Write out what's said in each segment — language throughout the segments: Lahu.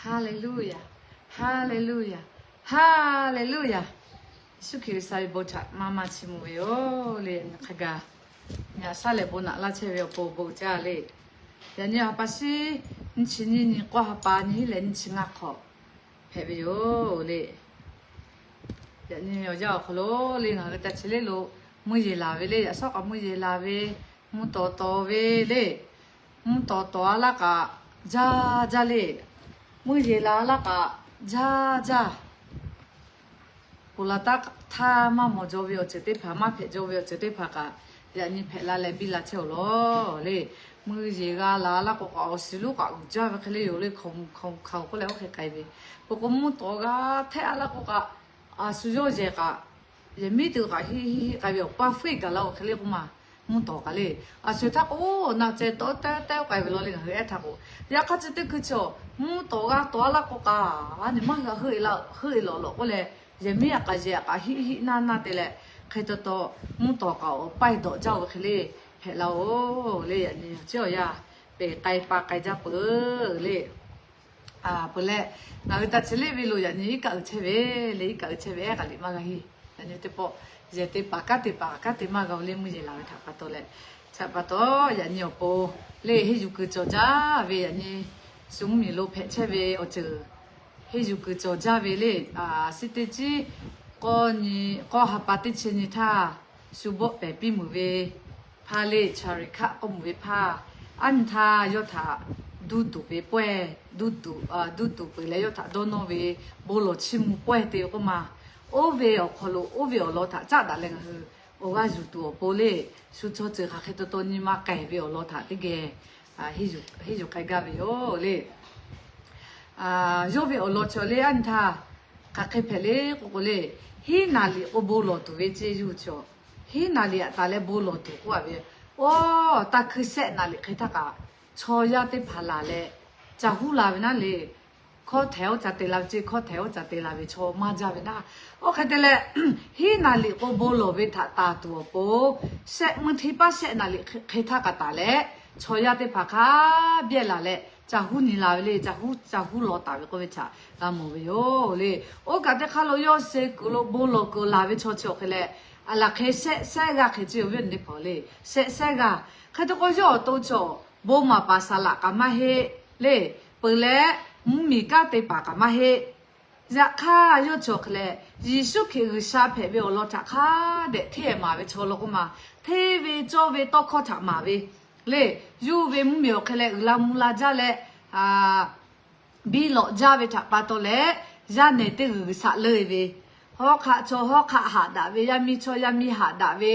Haˍleˍluˆyaˬ, Haˍleˍluˆyaˬ, Haˍleˍluˆyaˬ. Yeˍsuˆ Hkriꞈ G'uiˬsha ve bon htaꞈ maˇ maˇ chiˇ mvuh ve yoˬ le. Yaꞈ nyi hk'a gaˬ, yaꞈ shaˉ lehˬ bon naꞈ laˇ chehˇ ve awˬ pon bon jaˇ le. Yaꞈ nyi ha pa shiˉ nyiˇ chi nyiˇ nyi k'awˇ ha pa nyiˇ hinˉ leh nyiˇ chi ngaˇ hk'awꞈ hpehꞈ ve yoˬ le. Yaꞈ nyi awˬ yanˇ awˬ hk'aw lo le, ngaˬ hui ta chi le lo mvuhˇ yeˬ laˬ ve le, yaꞈ shawˉ kaꞈ mvuhˇ yeˬ laˬ ve, mvuhˇ tawˍ tawˍ ve le, mvuhˇ tawˍ tawˍ a laˇ kaꞈ jaˇ jaˇ le. Mvuhˇ yeˬ laˬ a laˇ kaꞈ jaˇ jaˇ. Ponˬ laˬ taˇ htaˇ maˇ mawˬ jaw ve awˬ ceuˬ teˇ hpaˍ, maˇ hpehꞈ jaw ve awˬ ceuˬ teˇ hpaˍ kaꞈ, yaꞈ nyi hpehꞈ la leh biˇ la chehˇ awˬ lawn le. Mvuhˇ yeˬ g'a laˬ laˇ k'o kaꞈ, awˬ shiˍ lonˉ kaꞈ uiˍ jaˇ ve hk'e le yoˬ le. Hkaoˍ hkaoˍ hkaoˍ k'oˆ leh oˇ hk'e k'ai ve, peuˬ k'o mvuhˇ tawˍ g'a hpehꞈ a laˇ k'o kaꞈ, a shu yawˇ yehˬ kaꞈ, yehˬ miˉ te kaꞈ hiˆ hiˆ hiˆ k'ai ve awˬ paˇ fuˉ gaˬ la awˬ hk'e le k'oˆ ma. Mvuhˇ tawˍ kaꞈ le, a shu htaˇ k'o na ceh tawˉ tawˉ tawˉ k'ai ve law le. Ngaˬ hui ehˉ htaˇ k'o, yaꞈ hk'aˇ chi teˇ hkui chi awˬ mvuhˇ tawˍ g'a tawˍ a laˇ k'o kaꞈ, a nyi maˇ g'a heuˆ e la heuˆ e lawꞈ lawꞈ k'oˆ leh, yehˬ miˉ a kaꞈ yehˬ kaꞈ hiˆ hiˆ naˇ naˇ te leh, hk'e taw taw mvuhˇ tawˍ kaꞈ awˬ paˇ dawꞈ jaˇ ve hk'e le hpehꞈ la oˬ le. Yaꞈ nyi chi awˬ yanˇ pehˬ k'ai pa k'ai jaˇ peuˬ le. Peuˬ leh, ngaˬ hui ta chi le ve lo yaꞈ nyi iˉ kaˆ uiˍ chehˇ ve le, iˉ kaˆ uiˍ chehˇ ve ehˉ k'aꞈ liꞈ maˇ g'a heˆ. Yaꞈ nyi teˇ pawˆ yehˬ te paˍ kanˉ te paˍ kanˉ te maˇ g'a le, mvuhˇ yeˬ laˬ ve htaꞈ pa taw leh, htaꞈ pa taw yaꞈ nyi awˬ pon le, henˇ yuˬ kuiˬ cawˬ jaˇ ve yaꞈ nyi shu mvuhˇmiˬ lo hpehꞈ chehˇ ve awˬ ceuˬ, henˇ yuˬ kuiˬ cawˬ jaˇ ve le. Siˉ teˇ ciˉ k'awˇ ha pa teˇ chi nyi htaˇ shu bawˆ pehˍ piˇ meuˍ ve hpaˇ le, Chaˍriˍhkaˆ k'oˆ meuˍ ve hpaˇ, aˉ nyi htaˇ yawˇ htaꞈ duˇ tuˬ ve pawehˇ, duˇ tuˬ peuˬ leh yawˇ htaꞈ dawˇ nawˇ ve bon lawˬ chiˇ mvuh pawehˇ te ve k'oˆ ma. Oˇ ve awˬ hk'aw lo oˇ ve awˬ lawn htaꞈ caˆ daꞈ leh ngaˬ hui awˬ g'aˇ yuˬ tuˬ awˬ pon le, shu chaw ceuˬ hk'aˬ hk'e taw taw nyi ma k'ai ve awˬ lawn htaꞈ teˇ geh henˇ yuˬ k'ai gaˇ ve yoˬ le. Yawˇ ve awˬ lawn chaw le aˉ nyi htaˇ hk'aˬ hk'e hpehꞈ le k'oˆ k'o le, hiˉ naˍ liꞈ k'o bon lawˬ tuˬ ve ceˇ yuˬ chaw. Hiˉ naˍ liꞈ aꞈ taˍ leh bon lawˬ tuˬ k'oˆ a ve, awˬ taˇ hkui sehˆ naˍ liꞈ hk'e htaˇ kaꞈ chaw yaˇ teˇ hpaˍ laˬ leh ca huˉ la ve naˉ le. Hkawˇ htehˍ oˇ ca te la ve ceˇ, hkawˇ htehˍ oˇ ca te la ve chaw maˇ jaˇ ve naˉ. Oˇ hk'e te leh, hiˉ naˍ liꞈ k'o bon lawˬ ve htaꞈ taˍ tuˬ awˬ pon, sehˆ meuˇ hteˇ paˉ sehˆ naˍ liꞈ hk'e htaˇ kaꞈ taˍ leh, chaw yaˇ teˇ hpaˍ hk'a byaˇ laˬ leh ca huˉ nyi la ve le. Ca huˉ ca huˉ law taˍ ve k'oˆ ve htaꞈ g'a mawˬ ve yoˬ le. Oˇ kaꞈ teˇ hk'aˇ lo yawˇ suh kuiˬ lo bon lawˬ kuiˬ laˬ ve chaw chi awˬ hk'e leh, aˬ laˬ hk'e sehˆ sehˆ g'aˇ hk'e ceˇ ve teˇ hpaˍ le. Sehˆ sehˆ g'aˇ hk'e te k'o yawˇ awˬ to chaw bon maˍ paˍ saˍ laꞈ kaꞈ maˇ heˆ le. Peuˬ leh mvuhˇmiˬ kanˉ te paˍ kaꞈ maˇ heˆ. Yaꞈ hk'aˇ yawˇ chi awˬ hk'e leh, Yeˍsuˆ Hkriꞈ G'uiˬsha hpehꞈ ve awˬ lawn htaꞈ hk'a dehꞈ hteˇ maˍ ve chaw law k'oˆ ma. Hteˇ ve cawˇ ve tawˇ hkawˇ htaꞈ maˍ ve le. Yawˇ ve mvuhˇmiˬ awˬ hk'e leh uiˍ la mvuh la jaˇ leh, biˇ lawꞈ jaˇ ve htaꞈ pa taw leh, yaˇ nehˬ teˇ g'uiˬ g'uiˬ shaꞈ leuˆ ve, hawˉ hk'aˆ chaw hawˉ hk'aˆ haꞈ daꞈ ve, yaˇ miˇ chaw yaˇ miˇ haꞈ daꞈ ve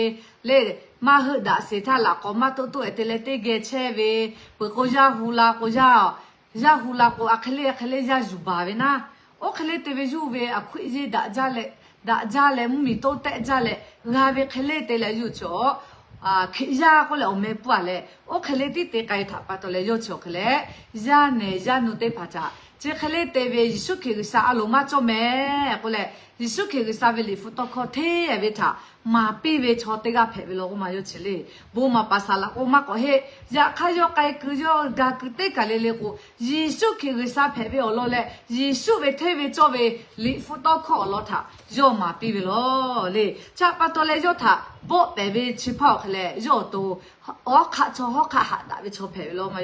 le. Maˇ heuˆ daꞈ sheˍ htaˇ laꞈ k'awꞈ maˇ toˆ toˆ e te leh teˇ geh chehˇ ve, peuˬ k'o yaˇ hu la k'o yaˇ, yaˇ hu la k'o a hk'e le a hk'e le yaˇ yuˬ baˬ ve naˉ. Oˇ hk'e le te ve yawˇ ve a hkuiˆ yeˇ daꞈ jaˇ leh, daꞈ jaˇ leh mvuhˇmiˬ toˇ tehˆ jaˇ leh g'a ve hk'e le te leh yawˇ chi awˬ Hkriꞈ yaˇ k'oˆ leh awˬ meh pfuhˇ a leh, oˇ hk'e le tiˉ te k'ai htaꞈ pa taw leh yawˇ chi awˬ hk'e leh, yaˇ nehˬ yaˇ nu teˇ hpaˍ htaꞈ chi hk'e le te ve Yeˍsuˆ Hkriꞈ G'uiˬsha a loˍ maˇ cawˇ mehˍ k'oˆ leh, Yeˍsuˆ Hkriꞈ G'uiˬsha ve liꞈ hpu tawˇ hkawˇ hteˇ ve htaꞈ maˍ piˇ ve chaw teˇ g'aˇ hpehꞈ ve law k'oˆ ma. Yawˇ chi le, bon maˍ paˍ saˍ laꞈ k'o maˇ k'awꞈ heˆ. Yaꞈ hk'aˇ yawˇ k'ai kuiˬ yawˇ ga kuiˬ teˇ kaˬ le le k'o, Yeˍsuˆ Hkriꞈ G'uiˬsha hpehꞈ ve awˬ lawn leh Yeˍsuˆ ve hteˇ ve cawˇ ve liꞈ hpu tawˇ hkawˇ awˬ lawn htaꞈ yawˇ maˍ piˇ ve law le. Chi pa taw leh yawˇ htaꞈ bawˆ pehˍ ve chi hpaˇ awˬ hk'e leh yawˇ awˬ to hawˉ hk'aˆ chaw hawˉ hk'aˆ haꞈ daꞈ ve chaw hpehꞈ ve law ma.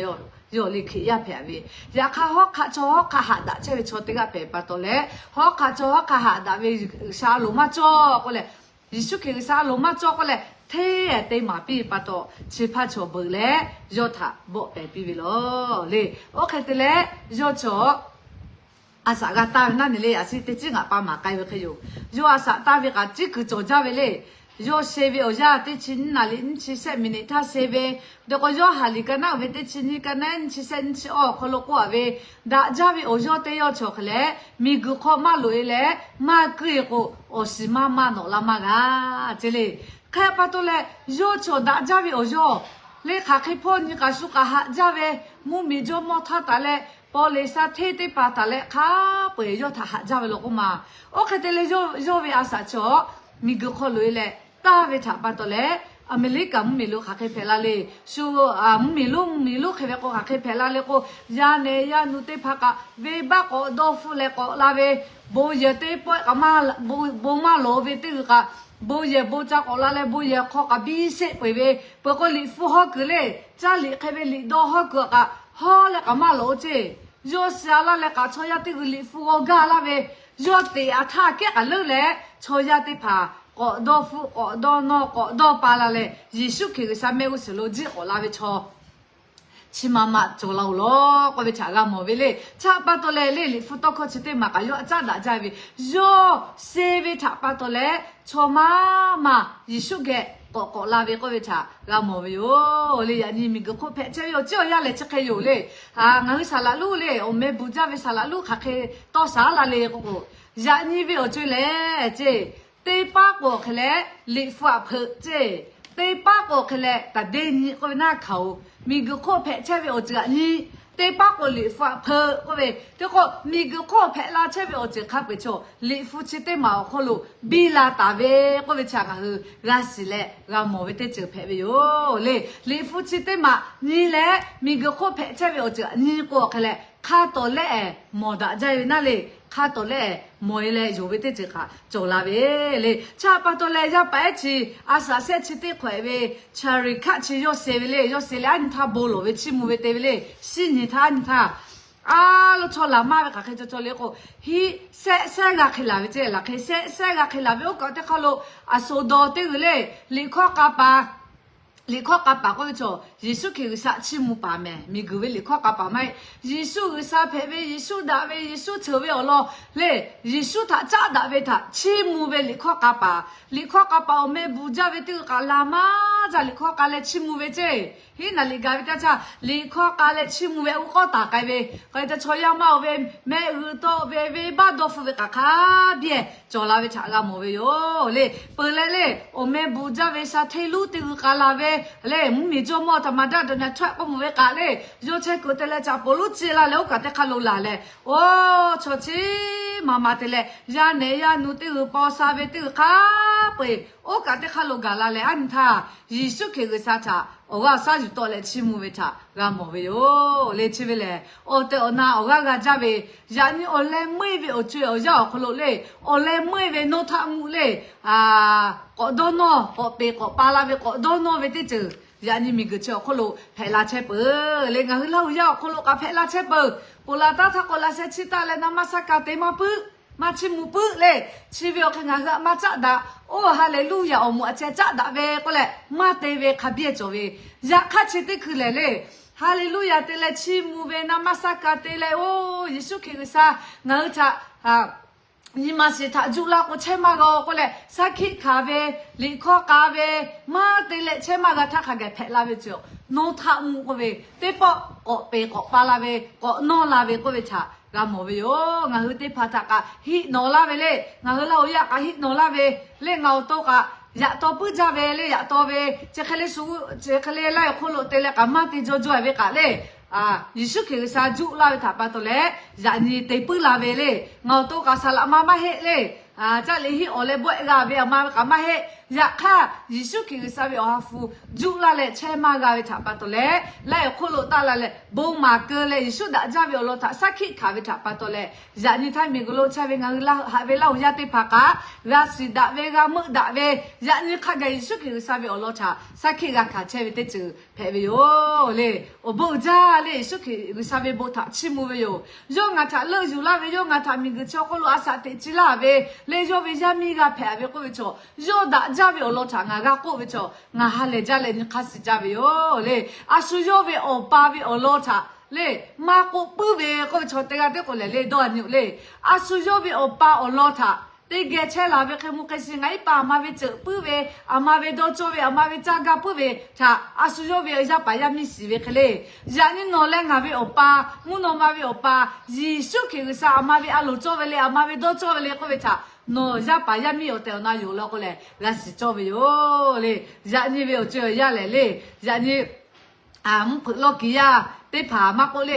Yawˇ le Hkriꞈ yaˇ hpehꞈ ve, yaꞈ hk'aˇ hawˉ hk'aˆ chaw hawˉ hk'aˆ haꞈ daꞈ chehˇ ve chaw teˇ g'aˇ hpehꞈ pa taw leh, hawˉ hk'aˆ chaw hawˉ hk'aˆ haꞈ daꞈ ve G'uiˬsha a loˍ maˇ cawˇ k'oˆ leh, Yeˍsuˆ Hkriꞈ G'uiˬsha a loˍ maˇ cawˇ k'oˆ leh hteˇ te maˍ piˇ pa taw, chi hpaˇ chaw beuꞈ leh yawˇ htaꞈ bawˆ pehˍ piˇ ve law le. Oˇ hk'e te leh yawˇ chaw a shaꞈ g'a taˇ ve naˉ ne le, a ciˉ teˇ ciˉ ngaˬ pa maˍ k'ai ve hk'e yoˬ. Yawˇ a shaꞈ taˇ ve kaꞈ ciˉ kuiˬ cawˬ jaˇ ve le. Yawˇ sheh ve awˬ yanˇ teˇ chi nyiˇ naˍ liꞈ nyiˇ chi sehˆ miˬniꞈ htaˇ sheh ve, de k'o yawˇ haˍ liꞈ ka naˉ uiˍ ve teˇ chi nyiˇ ka naˉ nyiˇ chi sehˆ nyiˇ chi awˇ awˬ hk'aw lo k'oˆ a ve, daꞈ jaˇ ve awˬ yawˇ teˇ yawˇ chi awˬ hk'e leh, miˬguiˬ hk'aw maˇ loꞈ e leh maˇ kuiˇ e k'o, awˬ shiˍ maˇ maˇ nawꞈ la maˇ g'a ce le. Hk'e pa taw leh, yawˇ chi awˬ daꞈ jaˇ ve awˬ yawˇ le, hk'aˬ hk'e hpawˇ nyi k'aꞈ shu k'aꞈ haꞈ jaˇ ve, mvuhˇmiˬ jawˇmawˇ htaˇ taˍ leh, paw leˍ sha hteˇ teˇ hpaˍ taˍ leh hk'a peu eˬ yawˇ htaꞈ haꞈ jaˇ ve law k'oˆ ma. Oˇ hk'e te leh, yawˇ ve a shaꞈ chi awˬ miˬguiˬ hk'aw loꞈ e leh taˇ ve htaꞈ pa taw leh, Aˍmeˍriˆkaˍ mvuhˇmiˬ lo hk'aˬ hk'e hpehꞈ la le. Shu, a, mvuhˇmiˬ lonˉ, mvuhˇmiˬ lonˉ hk'e ve k'o hk'aˬ hk'e hpehꞈ la le k'o, yaˇ nehˬ yaˇ nu teˇ hpaˍ kaꞈ venˇbaˆ k'awꞈ dawˇ hpfuhˆ leh k'awꞈ la ve, bon yehˬ teˇ pawˆ kaꞈ maˇ, bon maˇ lawˬ ve teˇ g'uiˬ kaꞈ, bon yehˬ bon ca k'awꞈ la leh bon yehˬ hk'aw kaꞈ biˇ sheˆ peu eˬ ve, peuˬ k'o liꞈ hpu hawˉ kuiˬ le, caˇ liꞈ hk'e ve liꞈ dawˇ hawˉ kuiˬ kaꞈ hawˉ leh kaꞈ maˇ lawˬ ceˇ. Yawˇ sha laˇ leh kaꞈ chaw yaˇ teˇ g'uiˬ liꞈ hpu g'aw gaˇ laˇ ve, yawˇ teꞈ aꞈ htaˇ kehˉ kaꞈ leuˉ leh chaw yaˇ teˇ hpaˍ k'awꞈ dawˇ hpfuhˆ, k'awꞈ dawˇ nawˇ, k'awꞈ dawˇ pa la leh Yeˍsuˆ Hkriꞈ G'uiˬsha mehˆ g'uˇ suhˍ lo jiˆ k'awꞈ la ve chaw chi ma ma cawˬ la-oˬ lawˬ k'oˆ ve htaꞈ g'a mawˬ ve le. Chi htaꞈ pa taw leh le, liꞈ hpu tawˇ hkawˇ chi teˇ maˬ kaꞈ yawˇ htaꞈ caˉ daꞈ jaˇ ve, yawˇ suh ve htaꞈ pa taw leh chaw ma ma Yeˍsuˆ geh k'awꞈ k'awꞈ la ve k'oˆ ve htaꞈ g'a mawˬ ve yoˬ le. Yaꞈ nyi miˬguiˬ hk'oˆ hpehꞈ chehˇ ve awˬ ciˉ awˬ yanˇ lehˬ chi hk'e yoˬ le. Ngaˬ hui saˍ laꞈ lonˉ le, awˬ meh bvuhˬ jaˇ ve saˍ laꞈ lonˉ hk'aˬ hk'e tawˇ shaˍ la le k'o k'o, yaꞈ nyi ve awˬ co lehˬ ceˇ, teˇ paˉ k'o awˬ hk'e leh liꞈ hpu htaꞈ hpeuꞈ ceˇ, teˇ paˉ k'o awˬ hk'e leh taˍ deˇ nyi k'oˆ ve naˇ hkanˍ-oˬ. Miˬguiˬ hk'oˆ hpehꞈ chehˇ ve awˬ ceuˬ aꞈ nyi, teˇ paˉ k'o liꞈ hpu htaꞈ hpeuꞈ k'oˆ ve, teˇ k'o miˬguiˬ hk'oˆ hpehꞈ la chehˇ ve awˬ ceuˬ hk'a peu-eˬ chaw liꞈ hpu chi teˇ maˬ awˬ hk'oˆ lo biˇ la taˍ ve k'oˆ ve htaꞈ ngaˬ hui g'a shiˍ leh g'a mawˬ ve teˇ ceuˬ hpehꞈ ve yoˬ le. Liꞈ hpu chi teˇ maˬ nyi leh miˬguiˬ hk'oˆ hpehꞈ chehˇ ve awˬ ceuˬ aꞈ nyi k'o awˬ hk'e leh hk'a tawˍ lehˆ mawˬ daꞈ jaˇ ve naˇ le. Hk'a tawˍ lehˆ mawˬ e leh yonˍ ve teˇ ceuˬ kaꞈ cawˬ la ve le. Chi htaꞈ pa taw leh yaˇ paˍ ehˉ chi a shaꞈ shehˆ chi teˇ hk'awꞈ-e ve Charlie Kirk chi yawˇ sheh ve le. Yawˇ sheh leh aˉ nyi htaˇ bon lawˬ ve chiˇ mvuh ve te ve le. Shiˉ nyi htaˇ aˉ nyi htaˇ a lo chaw laˬ maˇ ve hk'aˬ hk'e caw caw le k'o, hiˆ shehˆ shehˆ g'a hk'e laˬ ve ceˇ. Laˬ hk'e shehˆ shehˆ g'a hk'e laˬ ve oˇ kaꞈ teˇ hk'aˇ lo a sho dawˬ teˇ g'uiˬ le, liꞈ hkawˇ k'a paˍ liꞈ hkawˇ k'a paˍ k'oˆ ve chaw Yeˍsuˆ Hkriꞈ G'uiˬsha chiˇ mvuh paˍ mehˍ. Miˬguiˬ ve liꞈ hkawˇ k'a paˍ maˇ heˆ. Yeˍsuˆ G'uiˬsha hpehꞈ ve, Yeˍsuˆ daꞈ ve, Yeˍsuˆ ceuˬ ve awˬ lawn le, Yeˍsuˆ htaꞈ caˉ daꞈ ve htaꞈ chiˇ mvuh ve liꞈ hkawˇ k'a paˍ. Liꞈ hkawˇ k'a paˍ awˬ meh bvuhˬ jaˇ ve teˇ g'uiˬ kaꞈ laˬ maˇ jaˇ. Liꞈ hkawˇ k'a leh chiˇ mvuh ve ceˇ. Hiˉ naˍ liꞈ gaˬ ve teˇ caˇ liꞈ hkawˇ k'a leh chiˇ mvuh ve a g'uˇ k'awˇ taˍ k'ai ve, k'ai ta chaw yaˇ maˇ-oˬ ve, mehˆ g'uiˬ tawˆ ve, venˇbaˆ dawˇ hpfuhˆ ve kaꞈ hk'a biˇ cawˬ la ve htaꞈ g'a mawˬ ve yoˬ le. Peuˬ leh le, awˬ meh bvuhˬ jaˇ ve sha hteˇ lonˉ teˇ g'uiˬ k'a laˬ ve le, mvuhˇmiˬ jawˇmawˇ htaꞈ maˍ daꞈ dawˬ na htaˇ k'oˆ mvuhˬ ve kaꞈ le, yawˇ chehˇ kuiˬ te leh caꞈ poˍ lonˉ ciˇ la leh oˇ kaꞈ teˇ hk'aˇ lo laˬ leh, oˇ chaw chi ma ma te leh yaˇ nehˬ yaˇ nu teˇ g'uiˬ paw sha ve teˇ g'uiˬ hk'a peu-eˬ oˇ kaꞈ teˇ hk'aˇ lo gaˬ la leh aˉ nyi htaˇ Yeˍsuˆ Hkriꞈ G'uiˬsha htaꞈ awˬ g'aˇ awˬ shaˉ yuˬ tawˆ leh chiˇ mvuh ve htaꞈ g'a mawˬ ve yoˬ le. Chi ve lehˬ awˬ tehˬ awˬ na awˬ g'aˇ g'a jaˇ ve, yaꞈ nyi awˬ leh meuˇ ve awˬ co-e awˬ yanˇ awˬ hk'aw lo le, awˬ leh meuˇ ve nawˇ htaˆ mvuhˇ le, k'awꞈ dawˇ nawˇ, k'awꞈ peˍ k'awꞈ pa la ve k'awꞈ dawˇ nawˇ ve teˇ ceuˬ yaꞈ nyi miˬguiˬ chi awˬ hk'oˆ lo hpehꞈ la chehˇ peuˬ le. Ngaˬ hui Laˇ huˍ yaˇ awˬ hk'aw lo kaꞈ hpehꞈ la chehˇ peuˬ. Ponˬ laˬ taˉ htaˇ k'awꞈ laꞈ sheh chiˇ taˆ leh na maˇ shaˉ ka te maˇ puiˉ, maˇ chiˇ mvuh puiˉ le. Chi ve awˬ hk'e ngaˬ hui htaꞈ maˇ caˉ daꞈ, oˇ Haˍleˍluˆyaꞈ awˬ moˍ aꞈ ceh caˉ daꞈ ve k'oˆ leh maˇ te ve hk'a biˇ cawˬ ve. Yaꞈ hk'aˇ chi teˇ hkui lehˬ le, Haˍleˍluˆyaꞈ te leh chiˇ mvuh ve na maˇ shaˉ ka te leh oˇ Yeˍsuˆ Hkriꞈ G'uiˬsha ngaˬ hui htaꞈ nyi ma shiˍ htaꞈ juˆ laˇ k'o chehˇ maˇ g'a-oˬ k'oˆ leh shaˉ hkiˆ hkanˍ ve, liꞈ hkawˇ k'a ve, maˇ te leh chehˇ maˇ g'a htaˇ hk'a gaˬ hpehꞈ la ve ceuˬ nawˇ htaˆ mvuhˇ k'oˆ ve teˇ pawˆ k'awꞈ peˍ k'awꞈ pa la ve, k'awꞈ nawˇ la ve k'oˆ ve htaꞈ g'a mawˬ ve yoˬ. Ngaˬ hui teˇ hpaˍ htaꞈ kaꞈ hiˆ nawˬ laˇ ve le. Ngaˬ hui Laˇ huˍ yaˇ kaꞈ hiˆ nawˬ laˇ ve le. Ngaˬ awˬ to kaꞈ yaꞈ taw puiˉ jaˇ ve le. Yaꞈ taw ve chi hk'e le shu, chi hk'e le laiˉ awˬ hk'oˆ lo te leh kaꞈ maˇ te jaw jaw ve kaꞈ le, Yeˍsuˆ Hkriꞈ G'uiˬsha juˆ laˇ ve htaꞈ pa taw leh yaꞈ nyi te puiˉ la ve le. Ngaˬ awˬ to kaꞈ saˍ laꞈ ma maˇ heˆ le. Caˇ liꞈ hiˆ awˬ leh bawehˆ g'a ve aˬ ma ve kaꞈ maˇ heˆ. Yaꞈ hk'aˇ Yeˍsuˆ Hkriꞈ G'uiˬsha ve awˬ ha hpu juˆ laˇ leh chehˇ maˇ g'a ve htaꞈ pa taw leh laiˉ awˬ hk'oˆ lo taˆ la leh bon maˍ keu leh Yeˍsuˆ daꞈ jaˇ ve awˬ lawn htaꞈ shaˉ hkiˆ hkanˍ ve htaꞈ pa taw leh yaꞈ nyi htaˇ miˬguiˬ lo chehˇ ve ngaˬ hui haꞈ ve Laˇ huˍ yaˇ teˇ hpaˍ kaꞈ g'a shiˍ daꞈ ve, g'a meuˆ daꞈ ve, yaꞈ nyi hk'a gaˬ Yeˍsuˆ Hkriꞈ G'uiˬsha ve awˬ lawn htaꞈ shaˉ hkiˆ g'a hkanˍ chehˇ ve teˇ ceuˬ hpehꞈ ve yoˬ le. Awˬ bon uiˍ jaˇ le. Yeˍsuˆ Hkriꞈ G'uiˬsha ve bon htaꞈ chiˇ mvuh ve yoˬ. Yawˇ ngaˬ htaꞈ leuˆ yuˬ laˇ ve, yawˇ ngaˬ htaꞈ miˬguiˬ chi awˬ hk'oˆ lo a shaꞈ teꞈ ci laˇ ve le. Yawˇ ve yaˇ miˇ g'a hpehꞈ ve k'oˆ ve chaw, yawˇ daꞈ jaˇ ve awˬ lawn htaꞈ ngaˬ g'a k'oˆ ve chaw, ngaˬ ha lehˬ jaˇ leh nyi hk'aˇ suh jaˇ ve yoˬ le. A shu yawˇ ve awˬ pa ve awˬ lawn htaꞈ le maˇ k'oˆ puiˉ ve k'oˆ ve chaw teˇ g'aˇ teˇ k'oˆ lehˬ le dawˇ a nyi-oˬ le. A shu yawˇ ve awˬ pa awˬ lawn htaꞈ teˇ geh chehˇ laˬ ve hk'e mvuh hk'e shiˍ ngaˬ iˉ pa aˬ ma ve ceuˬ puiˉ ve, aˬ ma ve dawˇ cawˇ ve, aˬ ma ve caˇ gaˇ puiˉ ve htaꞈ a shu yawˇ ve yaˇ paˍ yaˇ miˇ shiˍ ve hk'e le. Yaꞈ nyi nawˬ leh ngaˬ ve awˬ pa, mvuhˇ naw ma ve awˬ pa Yeˍsuˆ Hkriꞈ G'uiˬsha aˬ ma ve a loˍ cawˇ ve le, aˬ ma ve dawˇ cawˇ ve le k'oˆ ve htaꞈ nawˬ yaˇ paˍ yaˇ miˇ awˬ tehˬ awˬ na yoˬ law k'o lehˬ g'a shiˍ cawˇ ve yoˬ le. Yaꞈ nyi ve awˬ co-e awˬ yanˇ lehˬ le, yaꞈ nyi mvuhˇ hpeuꞈ lawˇ kiˬ yaˇ teˇ hpaˍ maˇ k'oˆ le,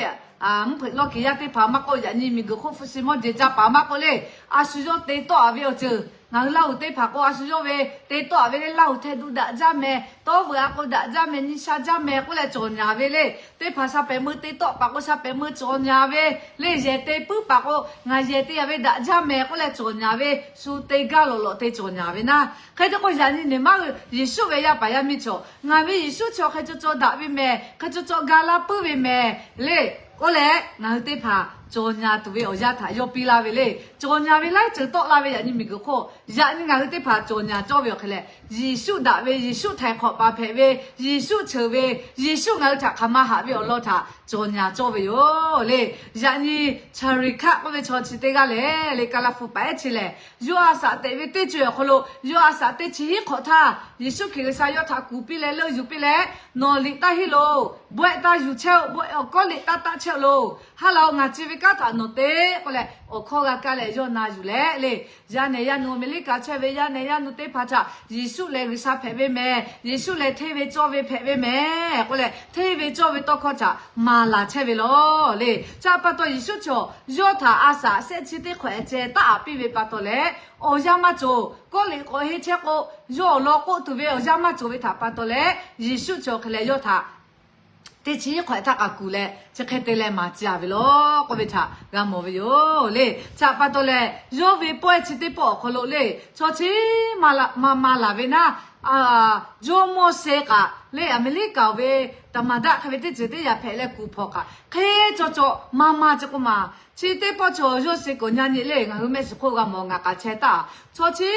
mvuhˇ hpeuꞈ lawˇ kiˬ yaˇ teˇ hpaˍ maˇ k'oˆ, yaꞈ nyi miˬguiˬ hk'oˆ hpu shi mawˇ jeˬ ca paˍ maˇ k'oˆ le, a shu yawˇ te tawˆ-a ve awˬ ceuˬ Ngaˬ hui Laˇ huˍ teˇ hpaˍ k'o, a shu yawˇ ve te tawˆ ve le, Laˇ huˍ hteh duꞈ daꞈ jaˇ mehˍ, tawˇ veuꞈ a k'o daꞈ jaˇ mehˍ, nyi sha jaˇ mehˍ k'oˆ leh cawˬ nyaˍ ve le. Teˇ hpaˍ sha pehˍ meuˇ te tawˆ paˍ k'o, sha pehˍ meuˇ cawˬ nyaˍ ve le. Yehˬ te puiˉ paˍ k'o, ngaˬ yehˬ te yaꞈ ve daꞈ jaˇ mehˍ k'oˆ leh cawˬ nyaˍ ve, shu te gaˇ lawꞈ lawꞈ te cawˬ nyaˍ ve naˉ. Hk'e te k'o, yaꞈ nyi nehˬ maˇ hui Yeˍsuˆ ve yaˇ paˍ yaˇ miˇ chaw, ngaˬ ve Yeˍsuˆ chi hk'e caw caw daꞈ ve mehˍ, hk'e caw caw ga laˇ puiˉ ve mehˍ le k'oˆ leh, ngaˬ hui teˇ hpaˍ cawˬ nyaˍ tuˬ ve awˬ yanˇ htaꞈ yawˇ piˇ laˇ ve le. Cawˬ nyaˍ ve laiˉ ceuˬ tawˆ laˇ ve yaꞈ nyi miˬguiˬ hk'oˆ, yaꞈ nyi ngaˬ hui teˇ hpaˍ cawˬ nyaˍ cawˇ ve awˬ hk'e leh, Yeˍsuˆ daꞈ ve, Yeˍsuˆ htaiˍ hk'awꞈ paˍ hpehꞈ ve, Yeˍsuˆ cheuˬ ve, Yeˍsuˆ ngaˬ hui htaꞈ hk'aˬ ma haꞈ ve awˬ lawn htaꞈ cawˬ nyaˍ cawˇ ve yoˬ le. Yaꞈ nyi Chaˍriˍhkaˆ k'oˆ ve chaw chi teˇ g'aˇ lehˬ le, Kaˍlaˍhpu paˍ ehˉ chi lehˬ, yawˇ a shaꞈ teꞈ ve teˇ co awˬ hk'aw lo, yawˇ a shaꞈ teˇ chi hiˉ hk'awꞈ htaˇ, Yeˍsuˆ Hkriꞈ G'uiˬsha yawˇ htaꞈ kuˬ piˇ leh leuˆ yuˬ piˇ leh, Nawˬ liꞈ taˇ henˇ loˬ. Bawehˆ taˇ yuˬ chehˇ-oˆ. Bawehˆ awˬ kawˉ liꞈ taˇ taˆ chehˇ-oˆ loˬ. Ha laˬ-oˬ, ngaˬ ci ve kanˉ htaꞈ nawˬ te k'oˆ leh, awˬ hkawˇ g'a kaˇ leh yawˇ na yuˬ leh le. Yaˇ nehˬ yaˇ nu, Aˍmeˍriˆkaˍ chehˇ ve yaˇ nehˬ yaˇ nu teˇ hpaˍ htaꞈ Yeˍsuˆ lehˬ G'uiˬsha hpehꞈ ve mehˍ, Yeˍsuˆ lehˬ hteˇ ve cawˇ ve hpehꞈ ve mehˍ k'oˆ leh, hteˇ ve cawˇ ve tawˇ hkawˇ htaꞈ maˍ laˬ chehˇ ve lawˬ le. Chi htaꞈ pa taw Yeˍsuˆ chaw yawˇ htaꞈ a shaꞈ shehˆ chi teˇ hk'awꞈ ehˉ ceh taˉ aꞈ piˇ ve pa taw leh, awˬ yanˇ maˇ cawˬ. Kawˉ liꞈ k'awꞈ henˇ chehˇ k'o, yawˇ awˬ lawn k'oˆ tuˬ ve awˬ yanˇ maˇ cawˬ ve htaꞈ pa taw leh, Yeˍsuˆ chaw hk'e leh yawˇ htaꞈ teˇ chi hiˉ hk'awꞈ htaˇ k'a kuˬ leh, chi hk'e te leh maˍ ci-a ve lawˬ k'oˆ ve htaꞈ g'a mawˬ ve yoˬ le. Chi htaꞈ pa taw leh, yawˇ ve pawehˇ chi teˇ pawˆ awˬ hk'aw lo le, chaw chi maˇ maˇ laˬ ve naˉ, jawˇmawˇ sheh kaꞈ le, Aˍmeˍriˆkaˍ ve သမ္မတ hk'e ve teˇ ceuˬ teˇ yanˇ hpehꞈ leh kuˬ hpawnˬ kaꞈ hk'e caw caw maˇ maˇ chi k'oˆ ma. Chi teˇ pawˆ chaw yawˇ sheh kuiˬ nyi nyi le, ngaˬ hui mehˆ shiˍ hk'oˆ g'a mawˬ ngaˬ k'aꞈ chehˇ taˇ. Chaw chi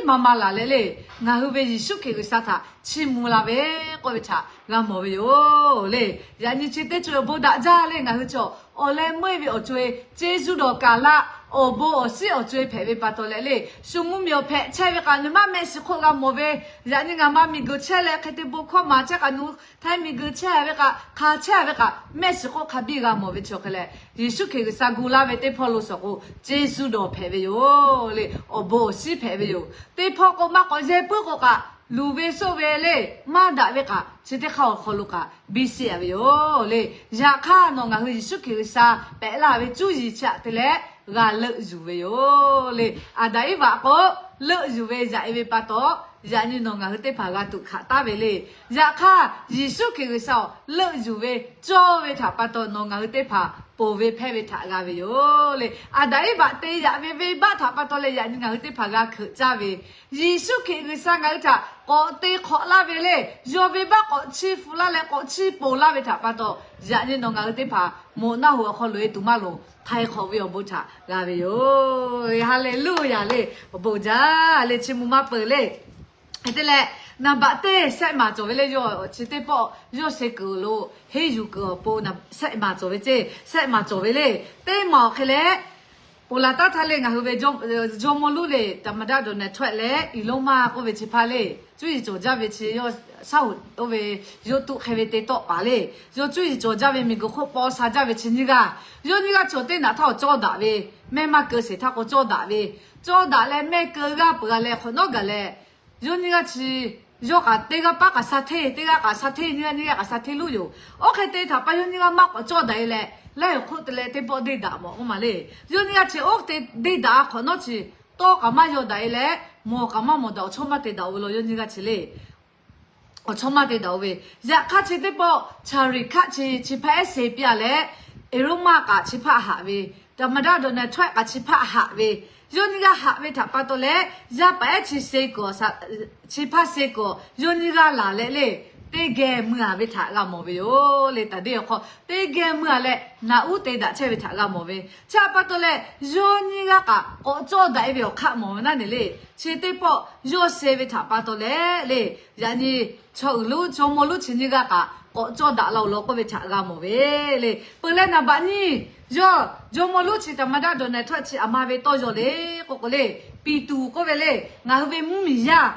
maˇ maˇ laˬ leh le, ngaˬ hui ve Yeˍsuˆ Hkriꞈ G'uiˬsha htaꞈ chiˇ mvuh la ve k'oˆ ve htaꞈ g'a mawˬ ve yoˬ le. Yaꞈ nyi chi teˇ co awˬ bon daꞈ jaˇ le, ngaˬ hui chaw awˬ leh meuˇ ve awˬ co-e, ceˇ zuˇ dawˬ kaˍ laˆ, awˬ bon awˬ shinˉ awˬ co-e hpehꞈ ve pa taw leh le, shu mvuhˇmiˬ awˬ hpehꞈ chehˇ ve kaꞈ nawˬ maˇ mehˆ shiˍ hk'oˆ g'a mawˬ ve. Yaꞈ nyi ngaˬ ma miˬguiˬ chehˇ leh hk'e te bon hkawˇ maˍ chehˇ kaꞈ nawˬ htaiˍ miˬguiˬ chehˇ ve kaꞈ hk'a chehˇ ve kaꞈ mehˆ shiˍ hk'oˆ hk'a biˇ g'a mawˬ ve chaw hk'e leh, Yeˍsuˆ Hkriꞈ G'uiˬsha gu laˇ ve teˇ hpawˇ lo suhˍ k'o, ceˇ zuˇ dawˬ hpehꞈ ve yoˬ le, awˬ bon awˬ shinˉ hpehꞈ ve yoˬ. Teˇ hpawˇ k'o maˇ k'awꞈ yehˇ puiˉ k'o kaꞈ, luˬ ve soˆ ve le, maˇ daꞈ ve kaꞈ chi teˇ hk'aˇ awˬ hk'aw lo kaꞈ biˇ sheˆ-a ve yoˬ le. Yaꞈ hk'aˇ nawˬ ngaˬ hui Yeˍsuˆ Hkriꞈ G'uiˬsha pehꞈ laˇ ve cuˇ yiˍ chi htaꞈ te leh g'a leuˆ yuˬ ve yoˬ le. Aˍdanˍ Eˇvaꞈ k'o leuˆ yuˬ ve yaꞈ-e ve pa taw, yaꞈ nyi nawˬ ngaˬ hui teˇ hpaˍ g'a tuꞈ hkanˍ taˍ ve le. Yaꞈ hk'aˇ Yeˍsuˆ Hkriꞈ G'uiˬsha awˬ leuˆ yuˬ ve cawˇ ve htaꞈ pa taw nawˬ ngaˬ hui teˇ hpaˍ ponˬ ve hpehˇ ve htaꞈ g'a ve yoˬ le. Aˍdanˍ Eˇvaꞈ te yaꞈ ve venˇbaˆ htaꞈ pa taw leh yaꞈ nyi ngaˬ hui teˇ hpaˍ g'a hkeuꞈ caˇ ve, Yeˍsuˆ Hkriꞈ G'uiˬsha ngaˬ hui htaꞈ k'awꞈ te hk'awꞈ laˇ ve le. Yawˇ venˇbaˆ k'awꞈ chiˇ hpu laˇ leh k'awꞈ chiˇ ponˬ laˇ ve htaꞈ pa taw, yaꞈ nyi nawˬ ngaˬ hui teˇ hpaˍ moꞈ naˆ hoꞈ awˬ hk'aw loꞈ-e tuˬ maˇ loˍ, htaiˍ hk'awꞈ ve awˬ bon htaꞈ g'a ve yoˬ. Haˍleˍluˆyaˍ le. Awˬ bon jaˇ le, chiˇ mvuh maˇ peuˬ le. Hk'e te leh, naˍ baꞈ teˇ shehˆ maˍ cawˬ ve le, yawˇ chi teˇ pawˆ yawˇ sheh kuiˬ lo henˇ yuˬ kuiˬ awˬ pon shehˆ maˍ cawˬ ve ceˇ, shehˆ maˍ cawˬ ve le. Teˇ maˬ awˬ hk'e leh, ponˬ laˬ taˉ htaˇ le ngaˬ hui ve jawˇmawˇ lonˉ le, သမ္မတ Donald Trump leh Elon Musk k'oˆ ve chi hpaˇ le, cuˇ yiˍ cawˬ jaˇ ve chi yawˇ shaˉ hoꞈ oˇ ve yawˇ tuˆ hk'e ve te tawˆ paˍ le, yawˇ cuˇ yiˍ cawˬ jaˇ ve miˬguiˬ hk'oˆ paw sha jaˇ ve chi nyiˇ g'aˇ, yawˇ nyiˇ g'aˇ cawˬ teˇ naꞈ htaˇ awˬ cawˇ daꞈ ve, mehˇ maˇ keu sheˍ htaˇ k'o cawˇ daꞈ ve, cawˇ daꞈ leh mehˇ keu g'aˇ peuˬ g'a leh hk'awꞈ nawˉ gaˬ leh, yawˇ nyiˇ g'aˇ chi yawˇ kaꞈ teˇ g'aˇ paˉ kaꞈ sha hteˇ, teˇ g'aˇ kaꞈ sha hteˇ, nyiˇ g'aˇ nyiˇ g'aˇ kaꞈ sha hteˇ lonˉ yoˬ. Oˇ hk'e te htaꞈ pa yawˇ nyiˇ g'aˇ maˇ k'awꞈ cawˇ daꞈ-e leh, laiˉ hk'oˆ te leh teˇ pawˆ deˇ daꞈ mawˬ k'oˆ ma le. Yawˇ nyiˇ g'aˇ chi oˇ te deˇ daꞈ a hk'awꞈ nawˉ chi, tawˇ kaꞈ maˇ yaw daꞈ-e leh, mawˬ kaꞈ maˇ mawˬ daꞈ, awˬ chawˇ maˇ te daꞈ-o ve law yawˇ nyiˇ g'aˇ chi le. Awˬ chawˇ maˇ te daꞈ-o ve. Yaꞈ hk'aˇ chi teˇ pawˆ Chaˍriˍhkaˆ chi chi hpaˇ ehˉ se piˇ-a leh, Eˍronˍmaˆ kaꞈ chi hpaˇ haꞈ ve, သမ္မတ Donald Trump kaꞈ chi hpaˇ haꞈ ve, yawˇ nyiˇ g'aˇ haꞈ ve htaꞈ pa taw leh, yaˇ paˍ ehˉ chi se kuiˬ, chi hpaˇ se kuiˬ yawˇ nyiˇ g'aˇ laˬ leh le, teˇ geh mui-a ve htaꞈ g'a mawˬ ve yoˬ le. Taˍ deˇ awˬ hk'aw teˇ geh mui-a leh naꞈ uˉ te daꞈ chehˇ ve htaꞈ g'a mawˬ ve. Chi htaꞈ pa taw leh, yawˇ nyiˇ g'aˇ kaꞈ k'awꞈ cawˇ daꞈ-e ve awˬ hk'aˆ mawˬ ve naˉ ne le. Chi teˇ pawˆ yawˇ se ve htaꞈ pa taw leh le, yaꞈ nyi chaw uiˍ lonˉ jawˇmawˇ lonˉ chi nyiˇ g'aˇ kaꞈ k'awꞈ cawˇ daꞈ la-o law k'oˆ ve htaꞈ g'a mawˬ ve le. Peuˬ leh naˍ baꞈ nyiˇ, yawˇ jawˇmawˇ lonˉ chi သမ္မတ Donald Trump chi aˬ ma ve tawˇ yaw le k'oˆ k'o le, Piˍtuˍ k'oˆ ve le, ngaˬ hui ve mvuhˇmiˬ yaˇ,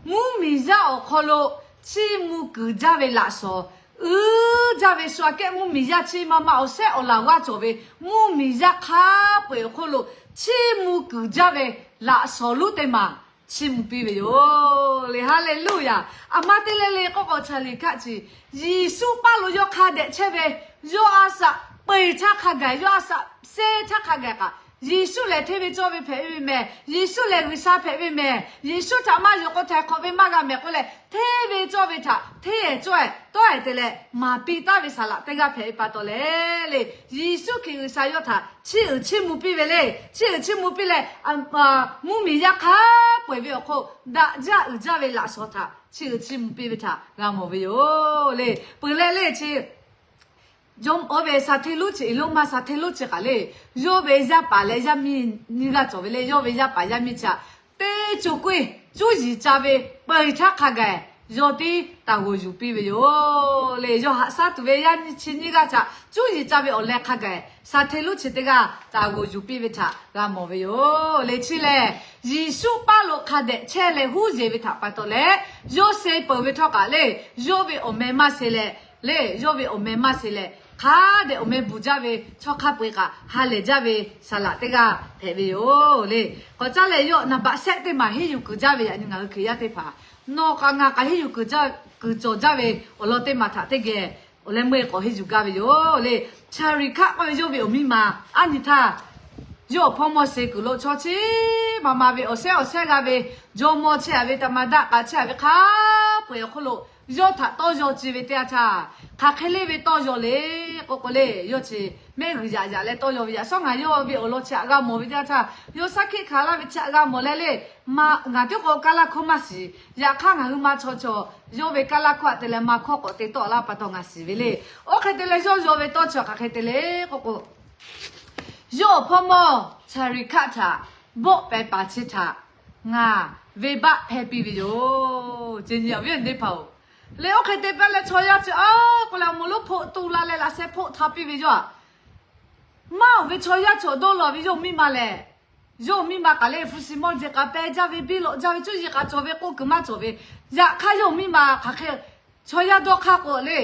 mvuhˇmiˬ yaˇ awˬ hk'aw lo chiˇ mvuh kuiˬ jaˇ ve laꞈ shawˍ, uiˍ jaˇ ve shu aꞈ kehˉ mvuhˇmiˬ yaˇ chi ma ma awˬ shehˉ awˬ laˬ g'aˇ cawˬ ve mvuhˇmiˬ yaˇ hk'a peu-eˬ awˬ hk'oˆ lo chiˇ mvuh kuiˬ jaˇ ve laꞈ shawˍ lonˉ teˇ maˬ chiˇ mvuh piˇ ve yoˬ le. Haˍleˍluˆyaˍ. Aˬ ma te leh le k'oˆ k'o, Chaˍriˍhkaˆ chi Yeˍsuˆ paˇ lo yawˇ hk'a dehꞈ chehˇ ve, yawˇ a shaꞈ peu-eˬ htaˇ hk'a gaˬ, yawˇ a shaꞈ sehˇ htaˇ hk'a gaˬ kaꞈ Yeˍsuˆ lehˬ hteˇ ve cawˇ ve hpehꞈ ve mehˬ. Yeˍsuˆ lehˬ G'uiˬsha hpehꞈ ve mehˬ. Yeˍsuˆ htaꞈ maˇ yonˍ k'o htaiˍ hk'awꞈ ve maˇ g'a mehˬ k'oˆ leh, hteˇ ve cawˇ ve htaꞈ hteˇ cawˇ-e tawˇ-e te leh maˍ piˇ taˍ ve saˍ laꞈ teˇ g'aˇ hpehꞈ ve pa taw leh le, Yeˍsuˆ Hkriꞈ G'uiˬsha yawˇ htaꞈ chiˇ uiˍ chiˇ mvuh piˇ ve le. Chiˇ uiˍ chiˇ mvuh piˇ leh, mvuhˇmiˬ yaˇ hk'a peu-eˬ ve awˬ hk'oˆ daꞈ jaˇ uiˍ jaˇ ve laꞈ shawnˍ htaꞈ chiˇ uiˍ chiˇ mvuh piˇ ve htaꞈ g'a mawˬ ve yoˬ le. Peuˬ leh le chi yawˇ oˇ ve shaˍ hteˇ lonˉ chi, Eˍlonˉ ma shaˍ hteˇ lonˉ chi kaꞈ le, yawˇ ve yaˇ paˍ leh yaˇ miˇ nyiˇ g'aˇ cawˬ ve le. Yawˇ ve yaˇ paˍ yaˇ miˇ chi htaꞈ teˇ co k'oˆ-e cuˇ yiˍ ca ve peuˬ htaˇ hk'a gaˬ yawˇ tiˉ taˍ g'awˬ yuˬ piˇ ve yoˬ le. Yawˇ haꞈ shaˉ tuˬ ve yaˇ miˇ chi nyiˇ g'aˇ htaꞈ cuˇ yiˍ ca ve awˬ leh hk'a gaˬ shaˍ hteˇ lonˉ chi teˇ g'aˇ taˍ g'awˬ yuˬ piˇ ve htaꞈ g'a mawˬ ve yoˬ le. Chi lehˬ, Yeˍsuˆ paˇ lo hk'a dehꞈ chehˇ leh huˉ yeˬ ve htaꞈ pa taw leh, yawˇ suh peuˬ ve htawˇ kaꞈ le, yawˇ ve awˬ meh maˇ suh leh, le yawˇ ve awˬ meh maˇ suh leh, hk'a dehꞈ awˬ meh bvuhˬ jaˇ ve chaw hk'a peu-eˬ kaꞈ ha lehˬ jaˇ ve saˍ laꞈ teˇ g'aˇ hpehꞈ ve yoˬ le. K'awꞈ caˇ leh yawˇ naˍ baꞈ shehˆ teˇ maˬ henˇ yuˬ kuiˬ jaˇ ve yaꞈ nyi ngaˬ hui Hkriꞈ yaˇ teˇ hpaˍ nawˬ kaꞈ ngaˬ kaꞈ henˇ yuˬ kuiˬ cawˬ jaˇ ve awˬ lawn teˇ maˬ htaꞈ teˇ geh awˬ leh meuˇ-e k'awꞈ henˇ yuˬ gaˇ ve yoˬ le. Chaˍriˍhkaˆ k'oˆ ve yawˇ ve awˬ miˇ ma aˉ nyi htaˇ, yawˇ awˬ hpawˇ mawˇ suh kuiˬ lo chaw chi ma ma ve awˬ shehˉ awˬ shehˉ g'a ve, jawˇmawˇ chehˇ-a ve, taˍ maˍ daꞈ k'aꞈ chehˇ-a ve hk'a peu-eˬ awˬ hk'oˆ lo yawˇ htaꞈ tawˇ yaw ci ve teˇ yanˇ htaˇ, hk'aˬ hk'e le ve tawˇ yaw le k'oˆ k'o le, yawˇ chi mehˆ g'uiˬ yaꞈ yaꞈ leh tawˇ yaw ve, yaꞈ shawˉ ngaˬ yawˇ ve awˬ lawn chi htaꞈ g'a mawˬ ve teˇ yanˇ htaˇ, yawˇ shaˉ hkiˆ hkanˍ laˇ ve chi htaꞈ g'a mawˬ leh le, ngaˬ tiˉ k'o kaˇ laˇ hkawˇ maˇ shiˍ. Yaꞈ hk'aˇ ngaˬ hui ma chaw chaw yawˇ ve kaˇ laˇ hkawˇ htaꞈ te leh ma hkawˇ k'awꞈ te tawˆ laˇ pa taw ngaˬ shiˍ ve le. Oˇ hk'e te leh yawˇ yaw ve tawˇ chi hk'aˬ hk'e te le k'oˆ k'o, yawˇ awˬ hpawˇ mawˇ Chaˍriˍhkaˆ htaꞈ bawˆ pehˍ paˍ chi htaꞈ ngaˬ venˇbaˆ hpehˇ piˇ ve yoˬ. Ceˬ nyi awˬ viˉ awˬ nyi teˇ hpaˍ-oˬ, le oˇ hk'e te pehˇ leh chaw yaˇ chi a k'oˆ leh awˬ moˍ lonˉ hpoˆ tu la leh laꞈ sheh hpoˆ hta piˇ ve yoˬ. Maˇ oˬ ve chaw yaˇ chi awˬ dawˇ law ve yawˇ miˇ ma lehˬ, yawˇ miˇ ma kaꞈ le hpu shi mawˇ jeˬ k'aꞈ peh jaˇ ve, biˇ lawꞈ jaˇ ve, cuˇ yiˍ k'aꞈ cawˬ ve, k'oˆ kuiˬ maˇ cawˬ ve. Yaꞈ hk'aˇ yawˇ miˇ ma hk'aˬ hk'e chaw yaˇ dawˇ hk'aˇ k'o le,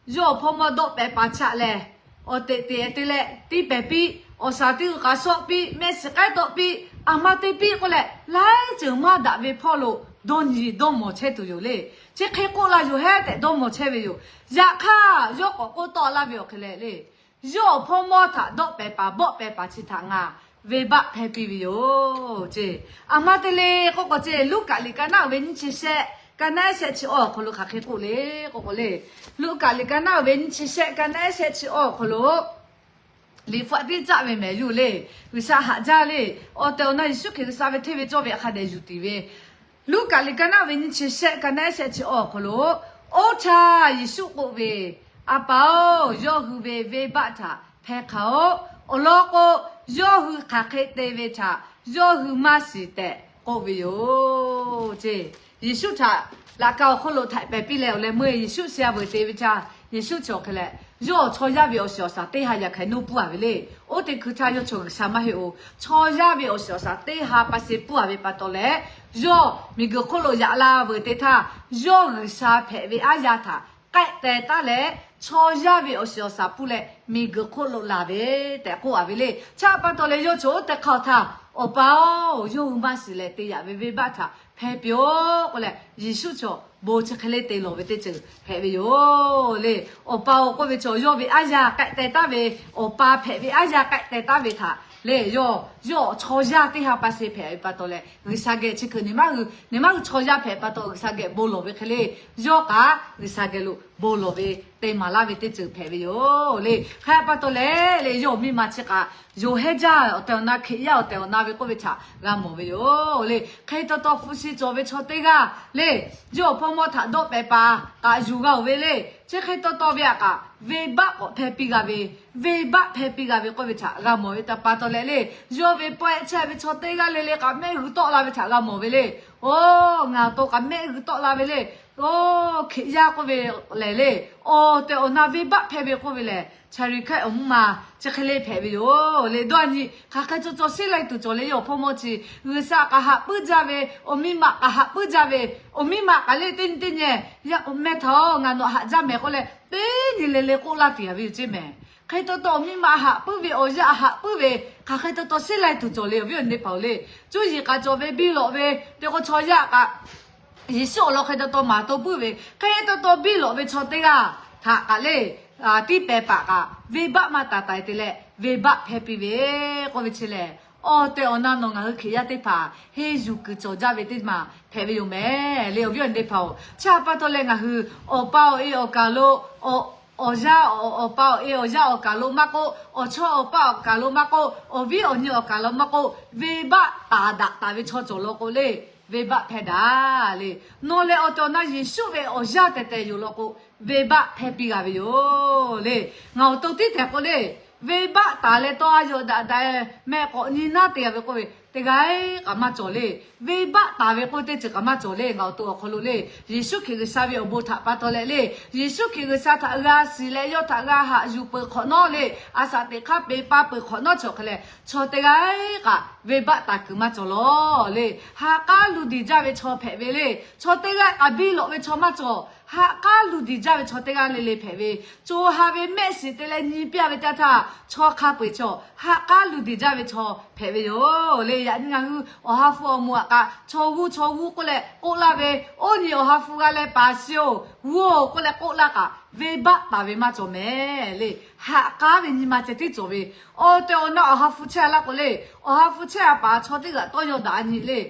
yawˇ awˬ hpawˇ mawˇ dawˆ pehˍ paˍ chaꞈ lehˬ, awˬ teꞈ teꞈ te leh tiˇ pehˍ piˇ, awˬ shaˍ teˇ g'uiˬ k'a shawˆ piˇ, mehˆ shiˍ k'ehˉ tawˆ piˇ, a ma te piˇ k'oˆ leh, laiˉ ceuˬ maˇ daꞈ ve hpawˇ lo dawˇ nyi dawˇ mawˬ chehˇ tuˬ yoˬ le. Chi hk'e k'oˆ la yoˬ hehˉ tehꞈ dawˇ mawˬ chehˇ ve yoˬ. Yaꞈ hk'aˇ yawˇ k'awꞈ k'oˆ tawˆ laˇ ve awˬ hk'e leh le, yawˇ awˬ hpawˇ mawˇ htaꞈ dawˆ pehˍ paˍ bawˆ pehˍ paˍ chi htaꞈ ngaˬ venˇbaˆ hpehˇ piˇ ve yoˬ ceˬ. A ma te le k'oˆ k'o ceˬ, Luˉkaꞈ liꞈ ka naˉ uiˍ ve nyiˇ chi shehˆ, ka naˉ ehˉ shehˆ chi awˇ awˬ hk'aw lo hk'aˬ hk'e k'oˆ le k'oˆ k'o le, Luˉkaꞈ liꞈ ka naˉ uiˍ ve nyiˇ chi shehˆ, ka naˉ ehˉ shehˆ chi awˇ awˬ hk'aw lo Liꞈ hpu aꞈ tiˉ caˆ ve mehˍ yuˬ le. G'uiˬsha haꞈ jaˇ le. Awˬ tehˬ awˬ na Yeˍsuˆ Hkriꞈ G'uiˬsha ve hteˇ ve cawˇ ve hk'a dehꞈ yuˬ tiˍ ve, Luˉkaꞈ liꞈ ka naˉ uiˍ ve nyiˇ chi shehˆ, ka naˉ ehˉ shehˆ chi awˇ awˬ hk'aw lo, oˇ htaˇ Yeˍsuˆ k'oˆ ve, A pa-oˬ, yawˇ hui ve venˇbaˆ htaꞈ hpehˇ hk'a-oˬ. Awˬ lawn k'o, yawˇ hui hk'aˬ hk'e te ve htaꞈ yawˇ hui maˇ shiˍ tehꞈ k'oˆ ve yoˬ ceˬ. Yeˍsuˆ htaꞈ laꞈ ka awˬ hk'oˆ lo htaiꞈ pehˍ piˇ leh awˬ leh meuˇ Yeˍsuˆ sheh-a veuˬ te ve htaˇ, Yeˍsuˆ chi awˬ hk'e leh, yawˇ chaw yaˇ ve awˬ shiˍ awˬ shaˍ teˇ ha yaꞈ hk'aˬ hk'e nuˇ puˇ-a ve le. Oˇ teꞈ hkui htaˇ yawˇ chaw G'uiˬsha maˇ heˆ-oˬ, chaw yaˇ ve awˬ shiˍ awˬ shaˍ teˇ ha pa sheˍ puˇ-a ve pa taw leh, yawˇ miˬguiˬ hk'oˆ lo yaꞈ la veuˬ te htaˇ, yawˇ G'uiˬsha hpehꞈ ve aˉ yaˇ htaꞈ k'ehˆ teh taˉ leh, chaw yaˇ ve awˬ shiˍ awˬ shaˍ puˇ leh miˬguiˬ hk'oˆ lo laˬ ve tehꞈ k'oˆ-a ve le. Chi pa taw leh yawˇ chaw oˇ teˇ hk'aˇ htaˇ, Awˬ pa-oˬ, yawˇ hui maˇ shiˍ leh te yaꞈ ve venˇbaˆ htaꞈ hpehˇ piˇ-oˆ k'oˆ leh, Yeˍsuˆ chaw bon chi hk'e le te lawˬ ve teˇ ceuˬ hpehꞈ ve yoˬ le. Awˬ pa-oˬ k'oˆ ve chaw yawˇ ve aˉ yaˇ k'ehˆ teh taˉ ve, Awˬ pa hpehꞈ ve aˉ yaˇ k'ehˆ teh taˉ ve htaꞈ le, yawˇ yawˇ chaw yaˇ teˇ ha pa sheˍ hpehꞈ ve pa taw leh, G'uiˬsha geh chi hkui nyi maˇ hui, nyi maˇ hui chaw yaˇ hpehꞈ pa taw G'uiˬsha geh bon lawˬ ve hk'e le, yawˇ kaꞈ G'uiˬsha geh lo bon lawˬ ve te maˍ laˇ ve teˇ ceuˬ hpehꞈ ve yoˬ le. Hk'e pa taw leh le, yawˇ awˬ miˇ ma chi kaꞈ yonˍ hehnˇ jaˇ awˬ tehˬ awˬ na Hkriꞈ yaˇ awˬ tehˬ awˬ na ve k'oˆ ve htaꞈ g'a mawˬ ve yoˬ le. Hk'e taw taw hpu shi cawˬ ve chaw teˇ g'aˇ le, yawˇ awˬ hpawˇ mawˇ htaꞈ dawˆ pehˍ paˍ kaꞈ yuˬ g'a-oˬ ve le. Chi hk'e taw taw ve htaꞈ kaꞈ venˇbaˆ k'awꞈ hpehˇ piˇ g'a ve, venˇbaˆ hpehˇ piˇ g'a ve k'oˆ ve htaꞈ g'a mawˬ ve htaꞈ pa taw leh le, yawˇ ve pawehˇ chehˇ ve chaw teˇ g'aˇ le le kaꞈ mehˆ g'uiˬ tawˆ la ve htaꞈ g'a mawˬ ve le. Oˬ, ngaˬ awˬ to kaꞈ mehˆ g'uiˬ tawˆ la ve le. Oˬ, Hkriꞈ yaˇ k'oˆ ve lehˬ le, awˬ tehˬ awˬ na venˇbaˆ hpehˇ ve k'oˆ ve lehˬ, Chaˍriˍhkaˆ awˬ mvuhˇ ma chi hk'e le hpehꞈ ve yoˬ le. Dawˇ a nyi hk'aˬ hk'e caw caw sheˉ lai tuˬ cawˬ le. Yawˇ awˬ hpawˇ mawˇ chi G'uiˬsha kaꞈ haꞈ puiˉ jaˇ ve, awˬ miˇ ma kaꞈ haꞈ puiˉ jaˇ ve, awˬ miˇ ma kaꞈ le teˇ nyi teˇ nyi, Yaˇ k'o meh htaꞈ-oˬ, ngaˬ nawˬ haꞈ jaˇ mehˍ k'oˆ leh, teˇ nyi le le k'oˆ laˇ tuˬ yaꞈ ve yoˬ ceˇ mehˍ. Hk'e taw taw awˬ miˇ ma haꞈ puiˉ ve, awˬ yaˇ haꞈ puiˉ ve, hk'aˬ hk'e taw taw sheˉ lai tuˬ cawˬ le, awˬ viˉ awˬ nyi teˇ hpaˍ-oˬ le. Cuˇ yiˍ k'aꞈ cawˬ ve, biˇ lawꞈ ve, te k'o chaw yaˇ kaꞈ Yeˍsuˆ awˬ lawn hk'e taw taw maˍ to puiˉ ve, hk'e taw taw biˇ lawꞈ ve chaw teˇ g'aˇ htaꞈ kaꞈ le, tiˇ pehˍ paˍ kaꞈ venˇbaˆ maˇ taˍ taˍ te leh, venˇbaˆ hpehˇ piˇ ve k'oˆ ve chi lehˬ, awˬ tehˬ awˬ na nawˬ ngaˬ hui Hkriꞈ yaˇ teˇ hpaˍ henˇ yuˬ kuiˬ cawˬ jaˇ ve teˇ maˬ hpehꞈ ve yoˬ mehˍ le. Awˬ viˉ awˬ nyi teˇ hpaˍ-oˬ, chi htaꞈ pa taw leh ngaˬ hui awˬ pa awˬ e awˬ kaˬ lo, awˬ yaˇ, awˬ pa awˬ e awˬ yaˇ awˬ kaˬ lo maˇ k'oˆ, awˬ chawˇ awˬ paˆ awˬ kaˬ lo maˇ k'oˆ, awˬ viˉ awˬ nyi awˬ kaˬ lo maˇ k'oˆ, venˇbaˆ taˍ daꞈ taˍ ve chaw cawˬ law k'o le, venˇbaˆ hpehˇ daꞈ le. Nawˬ lehˬ awˬ tehˬ awˬ na Yeˍsuˆ ve awˬ yaˇ tehˬ tehˬ yoˬ law k'o, venˇbaˆ hpehˇ piˇ g'a ve yoˬ le. Ngaˬ awˬ to tiˉ tehꞈ k'o le, venˇbaˆ taˍ leh tawˇ a yawˬ daꞈ daꞈ meh k'awꞈ nyi naˉ te g'a ve k'oˆ ve teˇ g'aˇ kaꞈ maˇ cawˬ le. Venˇbaˆ taˍ ve k'oˆ ve teˇ ceuˬ kaꞈ maˇ cawˬ le. Ngaˬ awˬ to awˬ hk'aw lo le, Yeˍsuˆ Hkriꞈ G'uiˬsha ve awˬ bon htaꞈ pa taw leh le, Yeˍsuˆ Hkriꞈ G'uiˬsha htaꞈ g'a shiˍ leh yawˇ htaꞈ g'a haꞈ yuˬ peuˬ hk'awꞈ nawˉ le, a shaꞈ teꞈ hk'aˇ peꞈ pa peuˬ hk'awꞈ nawˉ chi awˬ hk'e leh, chaw teˇ g'aˇ kaꞈ venˇbaˆ taˍ kuiˬ maˇ cawˬ law le. Ha k'aˉ lu diˬ jaˇ ve chaw hpehꞈ ve le. Chaw teˇ g'aˇ kaꞈ biˇ lawꞈ ve chaw maˇ cawˬ. Ha k'aˉ lu diˬ jaˇ ve chaw teˇ g'aˇ le le hpehꞈ ve, co ha ve mehˆ shiˍ te leh nyi piˇ a ve teˇ htaˇ, chaw hk'a peu-eˬ chaw ha k'aˉ lu diˬ jaˇ ve chaw hpehꞈ ve yoˬ le. Yaꞈ nyi ngaˬ hui awˬ ha hpu awˬ moˍ aꞈ kaꞈ chaw g'uˇ chaw g'uˇ k'oˆ leh k'oˆ laˇ ve, oˇ nyi awˬ ha hpu g'a leh paˍ shiˍ-oˬ, g'uˇ-oˬ k'oˆ leh k'oˆ laˇ kaꞈ, venˇbaˆ taˍ ve maˇ cawˬ mehˍ le. Ha k'aˉ ve nyi ma ceh tiˉ cawˬ ve, awˬ tehˬ awˬ na awˬ ha hpu chehˇ a laˇ k'o le, awˬ ha hpu chehˇ a paˍ chaw teˇ g'aˇ tawˇ yaw daꞈ a nyi le.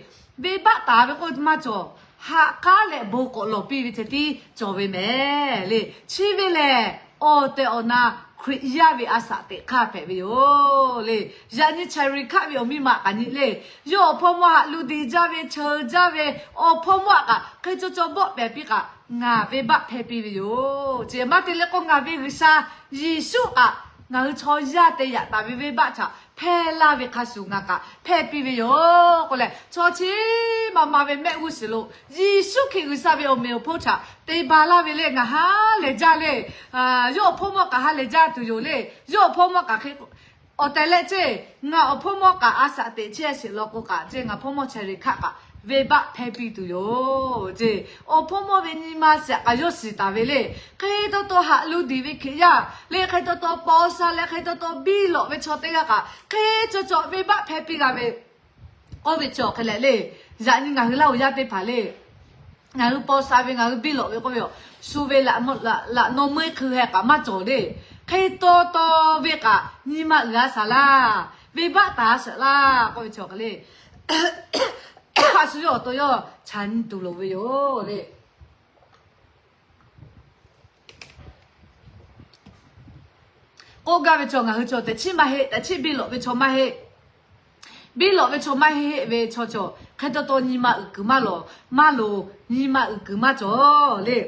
Venˇbaˆ taˍ ve k'oˆ maˇ cawˬ. Ha k'aˉ leh bon k'awꞈ lawˬ piˇ ve ceh tiˉ cawˬ ve mehˍ le. Chi ve lehˬ, awˬ tehˬ awˬ na Hkriꞈ yaˇ ve a shaꞈ teꞈ hk'aˇ hpehꞈ ve yoˬ le. Yaꞈ nyi Cherry Cup ve awˬ miˇ ma kaꞈ nyi le, yawˇ awˬ hpawˇ mawˇ haꞈ lu diˬ jaˇ ve, cheuˬ jaˇ ve, awˬ hpawˇ mawˇ aꞈ kaꞈ hk'e caw caw bawˆ pehˍ piˇ kaꞈ, ngaˬ venˇbaˆ hpehˇ piˇ ve yoˬ. Chi maˇ te leh k'o, ngaˬ ve G'uiˬsha Yeˍsuˆ kaꞈ ngaˬ hui chaw yaˇ te yaꞈ taˍ ve venˇbaˆ htaꞈ hpehˇ laˇ ve hk'a shuˍ ngaˬ kaꞈ hpehˇ piˇ ve yoˬ k'oˆ leh, chaw chi ma ma ve mehˆ g'uˇ suhˍ lo Yeˍsuˆ Hkriꞈ G'uiˬsha ve awˬ meꞈ awˬ hponˇ htaꞈ te ba laˇ ve le. Ngaˬ ha lehˬ jaˇ le. Yawˇ awˬ hpawˇ mawˇ kaꞈ ha lehˬ jaˇ tuˬ yoˬ le. Yawˇ awˬ hpawˇ mawˇ kaꞈ hk'e awˬ tehˬ leh ceˇ, ngaˬ awˬ hpawˇ mawˇ kaꞈ a shaꞈ teꞈ chehˇ sheˍ law k'o kaꞈ ceˇ, ngaˬ hpawˇ mawˇ Cherry Cup kaꞈ venˇbaˆ hpehˇ piˇ tuˬ yoˬ ceˇ. Awˬ hpawˇ mawˇ ve nyi ma shiˍ kaꞈ yawˇ shiˍ taˍ ve le. Hk'e taw taw haꞈ lu diˬ ve Hkriꞈ yaˇ le, hk'e taw taw paw sha leh hk'e taw taw biˇ lawꞈ ve chaw teˇ g'aˇ kaꞈ hk'e caw caw venˇbaˆ hpehˇ piˇ g'a ve k'oˆ ve chi awˬ hk'e leh le. Yaꞈ nyi ngaˬ hui Laˇ huˍ yaˇ teˇ hpaˍ le, ngaˬ hui paw sha ve, ngaˬ hui biˇ lawꞈ ve k'oˆ ve, shu ve laꞈ naw meuˇ hkui heh kaꞈ maˇ cawˬ le. Hk'e taw taw ve kaꞈ nyi ma uiˍ a shaˍ laˇ, venˇbaˆ taˍ a shaˍ laˇ k'oˆ ve chi awˬ hk'e le. A shu yawˇ awˬ to yawˇ chaꞈ nyi tuˬ loˍ ve yoˬ le. K'oˆ gaˇ ve chaw ngaˬ hui chaw teꞈ chiˉ maˇ heˆ, teꞈ chiˉ biˇ lawꞈ ve chaw maˇ heˆ. Biˇ lawꞈ ve chaw maˇ heˆ heˆ ve chaw cawˬ hk'e taw taw nyi ma uiˍ kuiˬ maˇ lawˬ, maˇ loˍ, nyi ma uiˍ kuiˬ maˇ cawˬ le.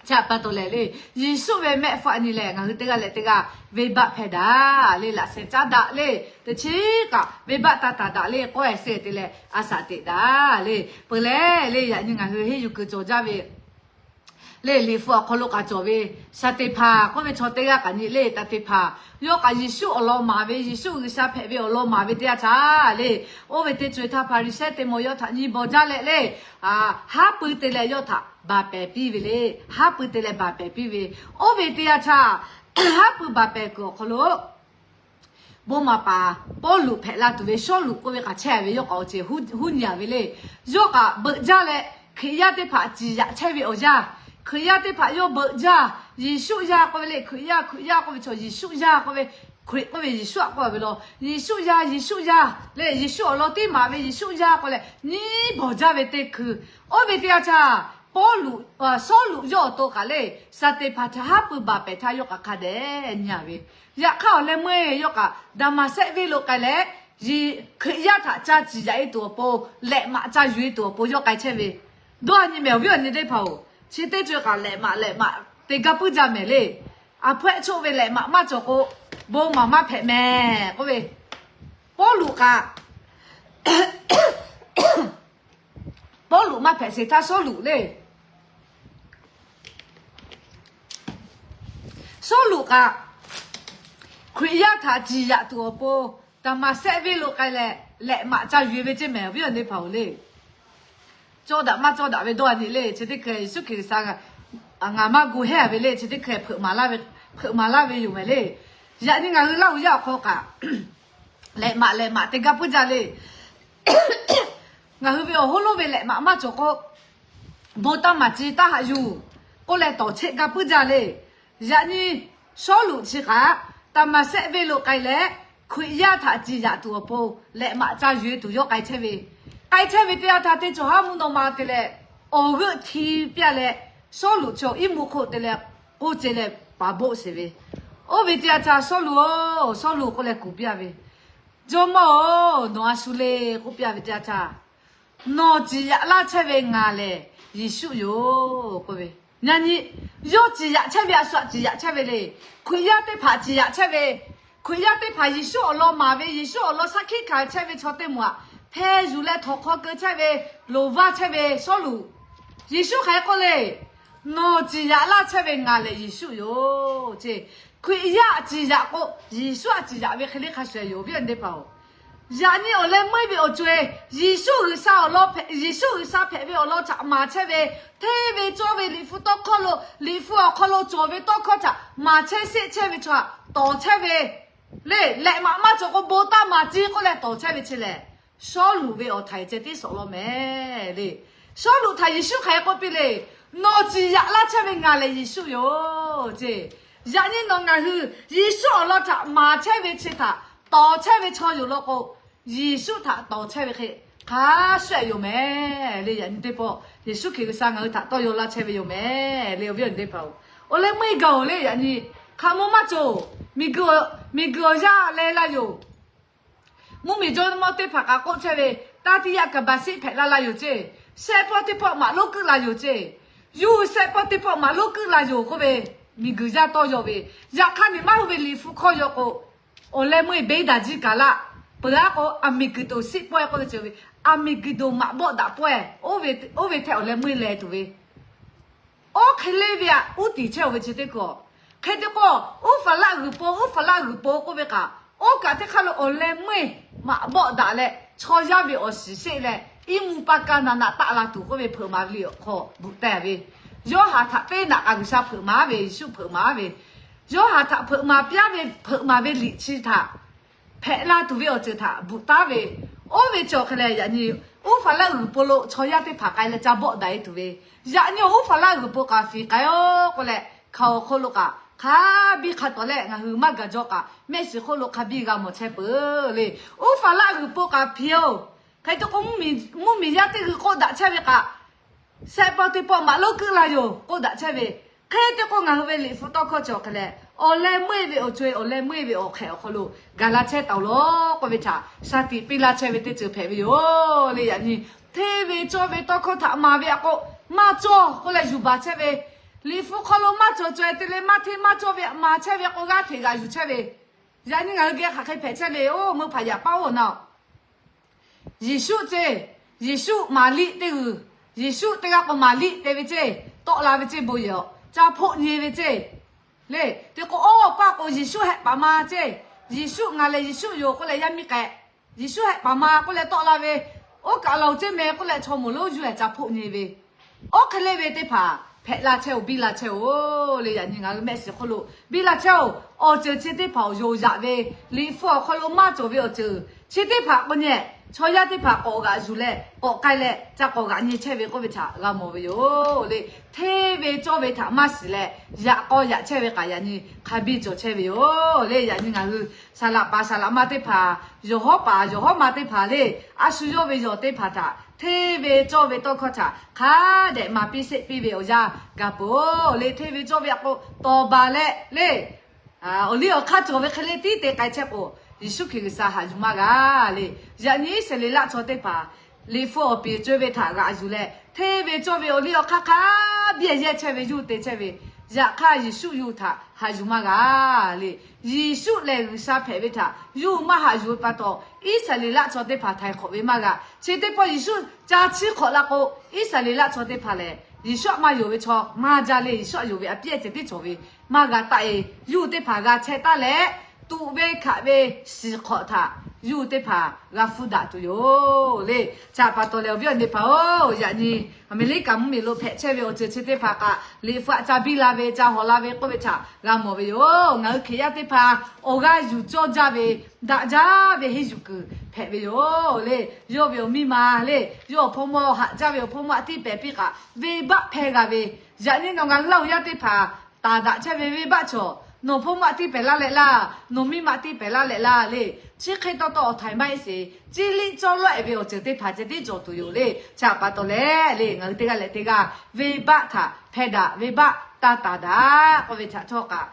Chi htaꞈ pa taw leh le, Yeˍsuˆ ve mehˆ hpfuhˆ nyi lehˬ ngaˬ hui teˇ g'aˇ leh teˇ g'aˇ venˇbaˆ hpehˇ daꞈ le, laꞈ sheh caˉ daꞈ le, teꞈ chiˉ kaꞈ venˇbaˆ taˇ taˍ daꞈ le k'oˆ e se te leh a shaꞈ teꞈ daꞈ le. Peuˬ leh le, yaꞈ nyi ngaˬ hui henˇ yuˬ kuiˬ cawˬ jaˇ ve le, Liꞈ hpu awˬ hk'aw lo k'aꞈ cawˬ ve Saˍteˍhpanˍ k'oˆ ve chaw teˇ g'aˇ kaꞈ nyi le. Saˍteˍhpanˍ yawˇ kaꞈ Yeˍsuˆ awˬ lawn maˍ ve, Yeˍsuˆ G'uiˬsha hpehꞈ ve awˬ lawn maˍ ve teˇ yanˇ htaˇ le, oˇ ve teˇ co-e htaˇ Hpaˍriˍsehˇ teˇ mawˬ yawˇ htaꞈ nyi bawˬ jaˇ leh le, haˉ pui te leh yawˇ htaꞈ baˬ pehˍ piˇ ve le. Haˉ pui te leh baˬ pehˍ piˇ ve, oˇ ve teˇ yanˇ htaˇ haˉ pui baˬ pehˍ kuiˬ awˬ hk'aw lo bon maˍ paˍ Pawˇluꞈ hpehꞈ la tuˬ ve Sawˉluꞈ k'oˆ ve k'aꞈ chehˇ ve, yawˇ k'aꞈ awˬ ceuˬ huˉ nyi a ve le. Yawˇ k'aꞈ beuꞈ jaˇ leh, Hkriꞈ yaˇ teˇ hpaˍ ciˍ yaꞈ chehˇ ve awˬ yanˇ, Hkriꞈ yaˇ teˇ hpaˍ yawˇ beuꞈ jaˇ. Yeˍsuˆ yaˇ k'oˆ ve le, Hkriꞈ yaˇ, Hkriꞈ yaˇ k'oˆ ve chaw Yeˍsuˆ yaˇ k'oˆ ve, Hkriꞈ k'oˆ ve Yeˍsuˆ aꞈ k'oˆ ve law, Yeˍsuˆ yaˇ, Yeˍsuˆ yaˇ le, Yeˍsuˆ awˬ lawn tiˉ maˍ ve Yeˍsuˆ yaˇ k'oˆ leh nyi bawˬ jaˇ ve teˇ hkui, oˇ ve teˇ yanˇ htaˇ Pawˇluꞈ, Sawˉluꞈ yawˇ awˬ to kaꞈ le, Saˍteˍhpanˍ htaꞈ haˉ pui baˬ pehˍ htaˇ yawˇ k'aꞈ hk'a dehꞈ nyi a ve. Yaꞈ hk'aˇ awˬ leh meuˇ yawˇ k'aꞈ Daˍmaˍsehˆ venˇ lo k'ai leh, Hkriꞈ yaˇ htaꞈ ca ciˍ yaꞈ e tuˬ awˬ pon, lehꞈ maꞈ ca yuˬ e tuˬ awˬ pon yawˇ k'ai chehˇ ve. Dawˇ a nyi mehˍ awˬ viˉ awˬ nyi teˇ hpaˍ-oˬ, chi teˇ co-e kaꞈ lehꞈ maꞈ lehꞈ maꞈ te gaˇ puiˉ jaˇ mehˍ le. A hpawehˆ choˆ ve lehꞈ maꞈ maˇ cawˬ k'o, bon maˍ maˇ hpehꞈ mehˍ k'oˆ ve, Pawˇluꞈ k'aꞈ Pawˇluꞈ maˇ hpehꞈ sheˍ htaˇ Sawˉluꞈ le. Sawˉluꞈ k'aꞈ Hkriꞈ yaˇ htaꞈ ciˍ yaꞈ tuˬ awˬ pon, Daˍmaˍsehˆ venˇ lo k'ai leh lehꞈ maꞈ ca yuˬ e ve ceˇ mehˍ awˬ viˉ awˬ nyi teˇ hpaˍ-oˬ le. Cawˇ daꞈ maˇ cawˇ daꞈ ve dawˇ a nyi le. Chi teˇ hkeh Yeˍsuˆ Hkriꞈ G'uiˬsha ngaˬ maˇ gu hehˉ ve le. Chi teˇ hkeh hpeuꞈ maˍ laˇ ve yoˬ mehˍ le. Yaꞈ nyi ngaˬ hui Laˇ huˍ yaˇ awˬ hk'aw k'aꞈ lehꞈ maꞈ lehꞈ maꞈ te gaˇ puiˉ jaˇ le. Ngaˬ hui ve awˬ hoˉ lonˉ ve lehꞈ maꞈ maˇ cawˬ k'o, bon taˇ maˍ ci taˇ haꞈ yuˬ k'oˆ leh tawˍ cheˆ gaˇ puiˉ jaˇ le. Yaꞈ nyi Sawˉluꞈ chi hk'aˬ Daˍmaˍsehˆ venˇ lo k'ai leh, Hkriꞈ yaˇ htaꞈ ciˍ yaꞈ tuˬ awˬ pon lehꞈ maꞈ ca yuˬ e tuˬ yawˇ k'ai chehˇ ve. K'ai chehˇ ve teˇ yanˇ htaˇ teˇ cawˬ haˉ mvuhˇ naw ma te leh, awˬ g'euˆ hti piˇ leh, Sawˉluꞈ chaw iˉ mvuhˇ hk'oˆ te leh k'oˆ ce leh paˍ boˆ sheˍ ve. Oˇ ve teˇ yanˇ htaˇ, Sawˉluꞈ-oˬ, Sawˉluꞈ k'oˆ leh kuˬ piˇ ve, Jawˇmawˇ-oˬ, nawˬ a shu le k'oˆ piˇ ve teˇ yanˇ htaˇ, Nawˬ ciˍ yaꞈ laˇ chehˇ ve ngaˬ lehˬ Yeˍsuˆ yoˬ k'oˆ ve. Yaꞈ nyi yawˇ ciˍ yaꞈ chehˇ ve, a shu htaꞈ ciˍ yaꞈ chehˇ ve le. Hkriꞈ yaˇ teˇ hpaˍ ciˍ yaꞈ chehˇ ve, Hkriꞈ yaˇ teˇ hpaˍ Yeˍsuˆ awˬ lawn maˍ ve, Yeˍsuˆ awˬ lawn shaˉ hkiˆ hkanˍ chehˇ ve chaw teˇ moˍ htaꞈ hpeh yuˬ leh htawnˍ hk'aw keu chehˇ ve, loˍ vaˇ chehˇ ve Sawˉluꞈ, Yeˍsuˆ hk'aˬ hk'e k'oˆ le. Nawˬ ciˍ yaꞈ laˇ chehˇ ve ngaˬ lehˬ Yeˍsuˆ yoˬ ce. Hkriꞈ yaˇ ciˍ yaꞈ k'o, Yeˍsuˆ htaꞈ ciˍ yaꞈ ve hk'e le hk'a shuˍ yoˬ, awˬ viˉ awˬ nyi teˇ hpaˍ-oˬ. Yaꞈ nyi awˬ leh meuˇ ve awˬ co-e, Yeˍsuˆ G'uiˬsha awˬ lawn hpehꞈ, Yeˍsuˆ G'uiˬsha hpehꞈ ve awˬ lawn htaꞈ maˍ chehˇ ve, hteˇ ve cawˇ ve Liꞈ hpu tawˇ hkawˇ lo, Liꞈ hpu awˬ hk'aw lo cawˬ ve tawˇ hkawˇ htaꞈ maˍ chehˇ sheˆ chehˇ ve chaw htaꞈ tawˍ chehˇ ve le. Lehꞈ maꞈ maˇ cawˬ k'o, bon taˇ maˍ ciˇ k'oˆ leh tawˍ chehˇ ve chi lehˬ, Sawˉluꞈ ve awˬ htaiˍ ceh tiˉ sawꞈ law mehˍ le. Sawˉluꞈ htaꞈ Yeˍsuˆ hk'aˬ hk'e k'oˆ piˇ le. Nawˬ ciˍ yaꞈ laˇ chehˇ ve ngaˬ lehˬ Yeˍsuˆ yoˬ ce. Yaꞈ nyi nawˬ ngaˬ hui Yeˍsuˆ awˬ lawn htaꞈ maˍ chehˇ ve chi htaꞈ tawˍ chehˇ ve chaw yoˬ law k'o, Yeˍsuˆ htaꞈ tawˍ chehˇ ve hk'e hk'a shuˍ yoˬ mehˍ le. Yaꞈ nyi teˇ pawˆ Yeˍsuˆ Hkriꞈ G'uiˬsha ngaˬ hui htaꞈ tawˇ yaw laˇ chehˇ ve yoˬ mehˍ le, awˬ viˉ awˬ nyi teˇ hpaˍ-oˬ. Awˬ leh meuˇ gaˬ-oˬ le. Yaꞈ nyi hk'a mvuhˇ maˇ cawˬ, miˬguiˬ awˬ yaˇ leh laˇ yoˬ. Mvuhˇmiˬ jawˇmawˇ teˇ hpaˍ kaꞈ k'oˆ chehˇ ve, taˇ tiˇ yaˇ kaˍ baˬ sheˆ hpehꞈ la la yoˬ ce. Shehˆ pawˆ teˇ pawˆ maꞈ lonˉ keuˆ la yoˬ ce. Yuˇ shehˆ pawˆ teˇ pawˆ maꞈ lonˉ keuˆ la yoˬ k'oˆ ve, miˬguiˬ yaˇ tawˇ yaw ve. Yaꞈ hk'aˇ, miˬ maˇ hui ve Liꞈ hpu hkawˇ yaw k'o, awˬ leh meuˇ beˇ daꞈ jiˇ kaˬ laˇ. Peuˬ aˉ k'o, Aˍmeˍguiˬ doˍ sheˆ pawehˇ k'oˆ ve ceuˬ ve, Aˍmeˍguiˬ doˍ maꞈ bawˆ daꞈ pawehˇ, oˇ ve hteˇ awˬ leh meuˇ leh tuˬ ve, oˇ hk'e le ve aꞈ uˉ tiˍ chehˇ-oˬ ve chi teˇ hkawˇ. Hk'e te k'o, Uˉfaˍlaˆ g'uiˬ po, Uˉfaˍlaˆ g'uiˬ po k'oˆ ve kaꞈ, oˇ kaꞈ teˇ hk'aˇ lo awˬ leh meuˇ maꞈ bawˆ daꞈ leh, chaw yaˇ ve awˬ shiˍ sheˆ leh, iˉ mvuhˇ paˇ kaˇ na naꞈ taˆ la tuˬ k'oˆ ve, hpeuꞈ maˍ ve liꞈ awˬ hk'aw bvuhꞈ taˍ ve, Yoˇhanˬ htaꞈ teˇ naꞈ kaꞈ G'uiˬsha hpeuꞈ maˍ ve, Yeˍsuˆ hpeuꞈ maˍ ve, Yoˇhanˬ htaꞈ hpeuꞈ maˍ piˇ ve, hpeuꞈ maˍ ve liꞈ chi htaꞈ hpehꞈ la tuˬ ve awˬ ceuˬ htaꞈ bvuhꞈ taˉ ve, oˇ ve cawˬ hk'e leh, yaꞈ nyi Uˉfaˍlaˆ g'uiˬ po lo chaw yaˇ teˇ hpaˍ k'ai leh ca bawˆ daꞈ e tuˬ ve, yaꞈ nyi Uˉfaˍlaˆ g'uiˬ po kaꞈ fiˍ k'ai-oˬ k'oˆ leh, hkaoˍ awˬ hk'aw lo kaꞈ hk'a biˇ hk'a tawˍ leh, ngaˬ hui maˇ gaˬ jaw kaꞈ mehˆ shiˍ hk'oˆ lo hk'a biˇ g'a mawˬ chehˇ peuˬ le. Uˉfaˍlaˆ g'uiˬ po kaꞈ fiˍ-oˬ. Hk'e te k'o, mvuhˇmiˬ yaˇ teˇ g'uiˬ k'oˆ daꞈ chehˇ ve kaꞈ, shehˆ pawˆ teˇ pawˆ maꞈ lonˉ keuˆ la yoˬ k'oˆ daꞈ chehˇ ve. Hk'e te k'o, ngaˬ hui ve Liꞈ hpu tawˇ hkawˇ cawˬ hk'e leh, awˬ leh meuˇ ve awˬ co-e, awˬ leh meuˇ ve awˬ hk'ehꞈ awˬ hk'aw lo gaˬ la chehˇ taˍ-oˬ law k'oˆ ve htaꞈ shaˍ tiꞈ piˇ laˇ chehˇ ve teˇ ceuˬ hpehꞈ ve yoˬ le. Yaꞈ nyi hteˇ ve cawˇ ve tawˇ hkawˇ htaꞈ maˍ ve aꞈ k'o, maˇ cawˇ k'oˆ leh yuˬ baˬ chehˇ ve, Liꞈ hpu hk'aw lo maˇ cawˬ caweh te leh maˇ hteˇ maˇ cawˇ ve aꞈ maˍ chehˇ ve k'o, g'aˇ hteꞈ g'aꞈ yuˬ chehˇ ve. Yaꞈ nyi ngaˬ hui geh hk'aˬ hk'e hpehꞈ chehˇ le. Oˇ meuˇ hpaˍ yaꞈ paˉ oˇ na Yeˍsuˆ ce, Yeˍsuˆ Maˍriˆ teˇ g'uiˬ, Yeˍsuˆ teˇ g'aˇ k'o Maˍriˆ te ve ce, tawˆ la ve ce bon yehˬ-oˬ, ca hpoˆ nyi ve ce. Le, te k'o, oˇ paˇ k'o Yeˍsuˆ hehˆ paˍ ma ce. Yeˍsuˆ ngaˬ lehˬ Yeˍsuˆ yoˬ k'oˆ leh yaˇ miˇ k'ehꞈ, Yeˍsuˆ hehˆ paˍ ma k'oˆ leh tawˆ la ve, oˇ kaꞈ la-oˬ ce meh k'oˆ leh chaw moˍ lonˉ yuˬ leh ca hpoˆ nyi ve. Oˇ hk'e le ve teˇ hpaˍ hpehꞈ la chehˇ-oˬ, biˇ la chehˇ-oˬ le. Yaꞈ nyi ngaˬ hui mehˆ shiˍ hk'oˆ lo biˇ la chehˇ-oˬ. Awˬ ceuˬ chi teˇ hpaˍ awˬ yonˍ yaꞈ ve, Liꞈ hpu awˬ hk'aw lo maˇ cawˬ ve awˬ ceuˬ chi teˇ hpaˍ k'o nyeh, chaw yaˇ teˇ hpaˍ k'awꞈ g'aꞈ yuˬ leh k'awꞈ k'ai leh ca k'awꞈ g'aꞈ nyi chehˇ ve k'oˆ ve htaꞈ g'a mawˬ ve yoˬ le. Hteˇ ve cawˇ ve htaꞈ maˇ shiˍ leh, yaꞈ k'aw yaꞈ chehˇ ve kaꞈ yaꞈ nyi hk'a biˇ cawˬ chehˇ ve yoˬ le. Yaꞈ nyi ngaˬ hui saˍ laꞈ paˍ saˍ laꞈ ma teˇ hpaˍ, yawˬ hawˉ paˍ yawˬ hawˉ ma teˇ hpaˍ le, a shu yawˇ ve yawˬ teˇ hpaˍ htaꞈ hteˇ ve cawˇ ve tawˇ hkawˇ htaꞈ hk'a dehꞈ maˍ piˇ sheˆ piˇ ve awˬ yanˇ gaˬ peuˬ-oˬ le. Hteˇ ve cawˇ ve aꞈ k'o tawˍ baˬ leh le, awˬ liˇ awˬ hk'aˇ cawˬ ve hk'e le tiˉ te k'ai chehˇ k'o, Yeˍsuˆ Hkriꞈ G'uiˬsha haꞈ yuˬ maˇ g'a le. Yaꞈ nyi Iˉsaˍreˍlaˆ chaw teˇ hpaˍ Liꞈ hpu awˬ piˍ co-e ve htaꞈ g'aꞈ yuˬ leh, hteˇ ve cawˇ ve awˬ liˇ awˬ hk'aˇ hk'a biˇ yehˇ chehˇ ve, yuˇ te chehˇ ve, yaꞈ hk'aˇ Yeˍsuˆ yuˇ htaꞈ haꞈ yuˬ maˇ g'a le. Yeˍsuˆ lehˬ G'uiˬsha hpehꞈ ve htaꞈ yuˇ maˇ haꞈ yuˬ ve pa taw, Iˉsaˍreˍlaˆ chaw teˇ hpaˍ htaiˍ hk'awꞈ ve maˇ g'a. Chi teˇ pawˆ Yeˍsuˆ ca chiˇ hk'awꞈ la k'o, Iˉsaˍreˍlaˆ chaw teˇ hpaˍ lehˬ Yeˍsuˆ aꞈ maˇ yonˍ ve chaw maˇ jaˇ le. Yeˍsuˆ aꞈ yonˍ ve aꞈ piˇ ehˉ ceh tiˉ cawˬ ve maˇ g'a taˆ-e. Yuˇ teˇ hpaˍ g'a chehˇ taˉ leh, tuꞈ ve hkaꞈ ve shiˍ hk'awꞈ htaꞈ yuˇ teˇ hpaˍ g'a hpfuhˇ daꞈ tuˬ yoˬ le. Chi pa taw leh awˬ viˉ awˬ nyi teˇ hpaˍ-oˬ, yaꞈ nyi Aˍmeˍriˆkaˍ mvuhˇmiˬ lo hpehꞈ chehˇ ve awˬ ceuˬ chi teˇ hpaˍ kaꞈ Liꞈ hpu aꞈ ca biˇ la ve, ca hawˍ la ve k'oˆ ve htaꞈ g'a mawˬ ve yoˬ. Ngaˬ hui Hkriꞈ yaˇ teˇ hpaˍ awˬ g'aˇ yuˬ cawˇ jaˇ ve, daꞈ jaˇ ve henˇ yuˬ kuiˬ hpehꞈ ve yoˬ le. Yawˇ ve awˬ miˇ ma le, yawˇ awˬ hpawˇ mawˇ haꞈ jaˇ ve awˬ hpawˇ mawˇ aꞈ tiˇ pehˍ piˇ kaꞈ, venˇbaˆ hpehˇ g'a ve. Yaꞈ nyi nawˬ ngaˬ hui Laˇ huˍ yaˇ teˇ hpaˍ taˍ daꞈ chehˇ ve venˇbaˆ cawˬ Nawˬ hpawˇ maˆ tiˇ pehˍ laˇ leh laˇ, nawˬ miˇ maˆ tiˇ pehˍ laˇ leh laˇ le. Chi hk'e taw taw awˬ htaiˍ maˇ heˆ sheˍ. Chi liˇ cawˇ lawˉ-ehˍ ve awˬ ceuˬ teˇ hpaˍ ceh tiˉ cawˬ tuˬ yoˬ le. Chi htaꞈ pa taw leh le, ngaˬ hui teˇ g'aˇ leh teˇ g'aˇ venˇbaˆ htaꞈ hpehˇ daꞈ, venˇbaˆ taˇ taˍ daꞈ k'oˆ ve htaꞈ htawˇ kaꞈ,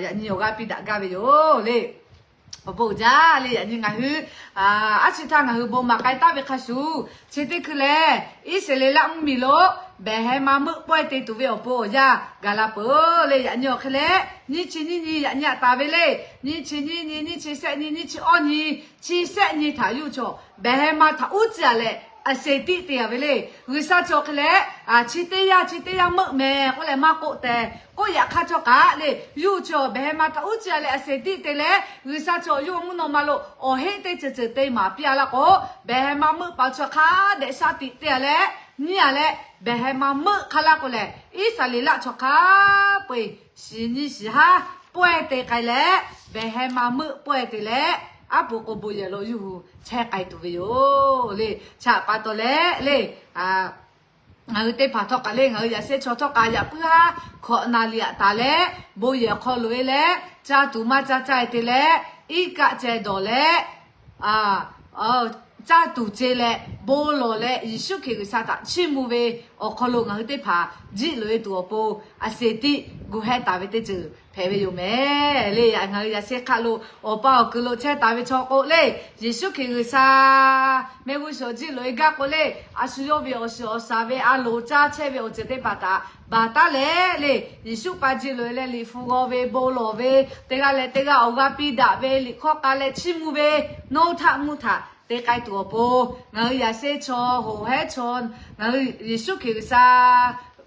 yaꞈ nyi awˬ g'aˇ piˇ daꞈ gaˇ ve yoˬ le. Awˬ bon uiˍ jaˇ le. Yaꞈ nyi ngaˬ hui a shu htaˇ ngaˬ hui bon maˍ k'ai taˍ ve hk'a shuˍ, chi teˇ hkui lehˬ Iˉsaˍreˍlaˆ mvuhˇmiˬ lo behˬ heh ma meuˆ pawehˇ te tuˬ ve awˬ pon awˬ yanˇ gaˬ la peuˬ le. Yaꞈ nyi awˬ hk'e leh, nyiˇ chi nyiˇ nyi yaꞈ nyi aꞈ taˍ ve le. Nyiˇ chi nyiˇ nyi, nyiˇ chi sehˆ nyi, nyiˇ chi awˇ nyi, chi sehˆ nyi htaꞈ yuˇ chaw behˬ heh ma htaꞈ uˉ ciˇ-a leh a seˍ tiˆ te-a ve le. G'uiˬsha chi awˬ hk'e leh, chi teˇ yanˇ chi teˇ yanˇ meuˆ mehˍ k'oˆ leh maˇ k'oˆ tehꞈ k'oˆ, yaꞈ hk'aˇ htawˇ kaꞈ le, yuˇ chaw behˬ heh ma htaꞈ uˉ ciˇ-a leh a seˍ tiˆ te leh, G'uiˬsha chaw yawˇ mvuhˇ naw ma lo awˬ heˆ teˇ ceuˬ ceuˬ te maˍ piˇ-a laˇ k'o, behˬ heh ma meuˆ paˍ chaw hk'a dehꞈ shaˉ tiꞈ te-a leh, nyiˇ-a leh behˬ heh ma meuˆ hk'a laˇ k'o lehˬ, Iˉsaˍreˍlaˆ chaw hk'a peu-eˬ shiˍ nyi shiˍ haˉ pawehˇ te k'ai leh, behˬ heh ma meuˆ pawehˇ te leh, aˉ pu k'o bon yehˬ lo yuˇ hui chehˇ k'ai tuˬ ve yoˬ le. Chi htaꞈ pa taw leh le, ngaˬ hui teˇ hpaˍ htawˇ kaꞈ le, ngaˬ hui yaꞈ shehˉ chaw htawˇ kaꞈ yaꞈ puiˉ haˉ hkawꞈ naˍ liꞈ aꞈ taˍ leh, bon yehˬ awˬ hk'aw loꞈ-e leh, caˇ tuˬ maˇ caˇ caˇ-e te leh, iˉ kaˆ ceh dawˬ leh, caˇ tuˬ ce leh bon lawˬ leh Yeˍsuˆ Hkriꞈ G'uiˬsha htaꞈ chiˇ mvuh ve awˬ hk'aw lo ngaˬ hui teˇ hpaˍ jiˆ loꞈ-e tuˬ awˬ pon a seˍ tiˆ gu heh taˍ ve teˇ ceuˬ hpehꞈ ve yoˬ mehˍ le. Ngaˬ hui yaꞈ shehˉ hk'aˆ lo awˬ pa awˬ kuiˬ lo chehˇ taˍ ve chaw k'o le, Yeˍsuˆ Hkriꞈ G'uiˬsha mehˆ g'uˇ suhˍ jiˆ loꞈ-e gaˇ k'o le, a shu yawˇ ve awˬ shiˍ awˬ shaˍ ve a loˍ caˇ chehˇ ve awˬ ceuˬ teˇ hpaˍ htaꞈ baˬ taˉ leh le, Yeˍsuˆ pa jiˆ loꞈ-e leh liꞈ hpu g'aw ve, bon lawˬ ve, teˇ g'aˇ leh teˇ g'aˇ awˬ g'aˇ piˇ daꞈ ve, liꞈ hkawˇ k'a leh chiˇ mvuh ve, nawˇ htaˆ mvuhˇ htaꞈ te k'ai tuˬ awˬ pon, ngaˬ hui yaꞈ shehˉ chaw, hoꞈ hehˉ chaw, ngaˬ hui Yeˍsuˆ Hkriꞈ G'uiˬsha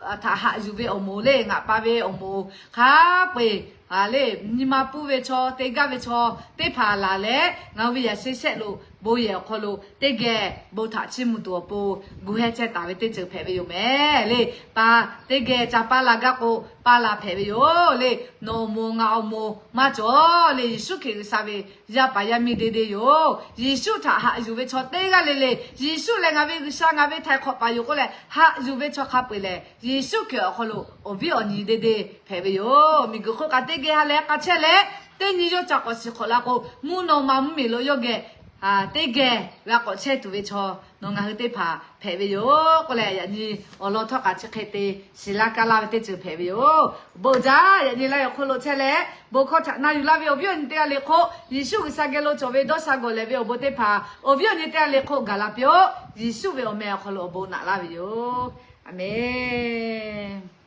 htaꞈ haꞈ yuˬ ve awˬ moˍ le, ngaˬ pa ve awˬ moˍ hk'a peu-eˬ le, nyi ma pfuhˇ ve chaw, te gaˇ ve chaw teˇ hpaˍ laˬ leh, ngaˬ hui ve yaꞈ shehˉ shehˆ lo bon yehˬ awˬ hk'aw lo teˇ geh bon htaꞈ chiˇ mvuh tuˬ awˬ pon gu heh chehˇ taˍ ve teˇ ceuˬ hpehꞈ ve yoˬ mehˍ le. Pa teˇ geh ca paˇ la gaˇ k'o, paˇ la hpehꞈ ve yoˬ le. Nawˬ awˬ moˍ ngaˬ awˬ moˍ maˇ cawˬ le. Yeˍsuˆ Hkriꞈ G'uiˬsha ve yaˇ paˍ yaˇ miˇ de de yoˬ. Yeˍsuˆ htaꞈ haꞈ yuˬ ve chaw teˇ g'aˇ le le, Yeˍsuˆ lehˬ ngaˬ ve G'uiˬsha, ngaˬ ve htaiˍ hk'awꞈ paˍ yoˬ k'oˆ leh haꞈ yuˬ ve chaw hk'a peu-eˬ lehˬ, Yeˍsuˆ Hkriꞈ awˬ hk'aw lo awˬ viˉ awˬ nyi de de hpehꞈ ve yoˬ. Miˬguiˬ hk'oˆ kaꞈ teˇ geh ha lehˬ k'a chehˇ leh, teˇ nyi yawˇ ca k'awꞈ shiˍ hk'awꞈ la k'o, mvuhˇ naw ma mvuhˇmiˬ lo yawˇ geh teˇ geh g'a k'awꞈ chehˇ tuˬ ve chaw nawˬ ngaˬ hui teˇ hpaˍ hpehꞈ ve yoˬ k'oˆ leh, yaꞈ nyi awˬ lawn htawˇ kaꞈ chi hk'e te shiˍ laˇ kaˇ laˇ ve teˇ ceuˬ hpehꞈ ve yoˬ. Bon jaˇ. Yaꞈ nyi laiˉ awˬ hk'oˆ lo chehˇ leh, bon hkawˇ htaꞈ na yuˬ laˇ ve awˬ viˉ awˬ nyi teˇ g'aˇ le hk'oˆ, Yeˍsuˆ G'uiˬsha geh lo cawˬ ve dawˇ sha gawˬ lehˬ ve awˬ bon teˇ hpaˍ awˬ viˉ awˬ nyi teˇ g'aˇ le hk'oˆ gaˬ la piˇ-oˆ. Yeˍsuˆ ve awˬ meh awˬ hk'aw lo awˬ bon naꞈ laˇ ve yoˬ. A menˬ.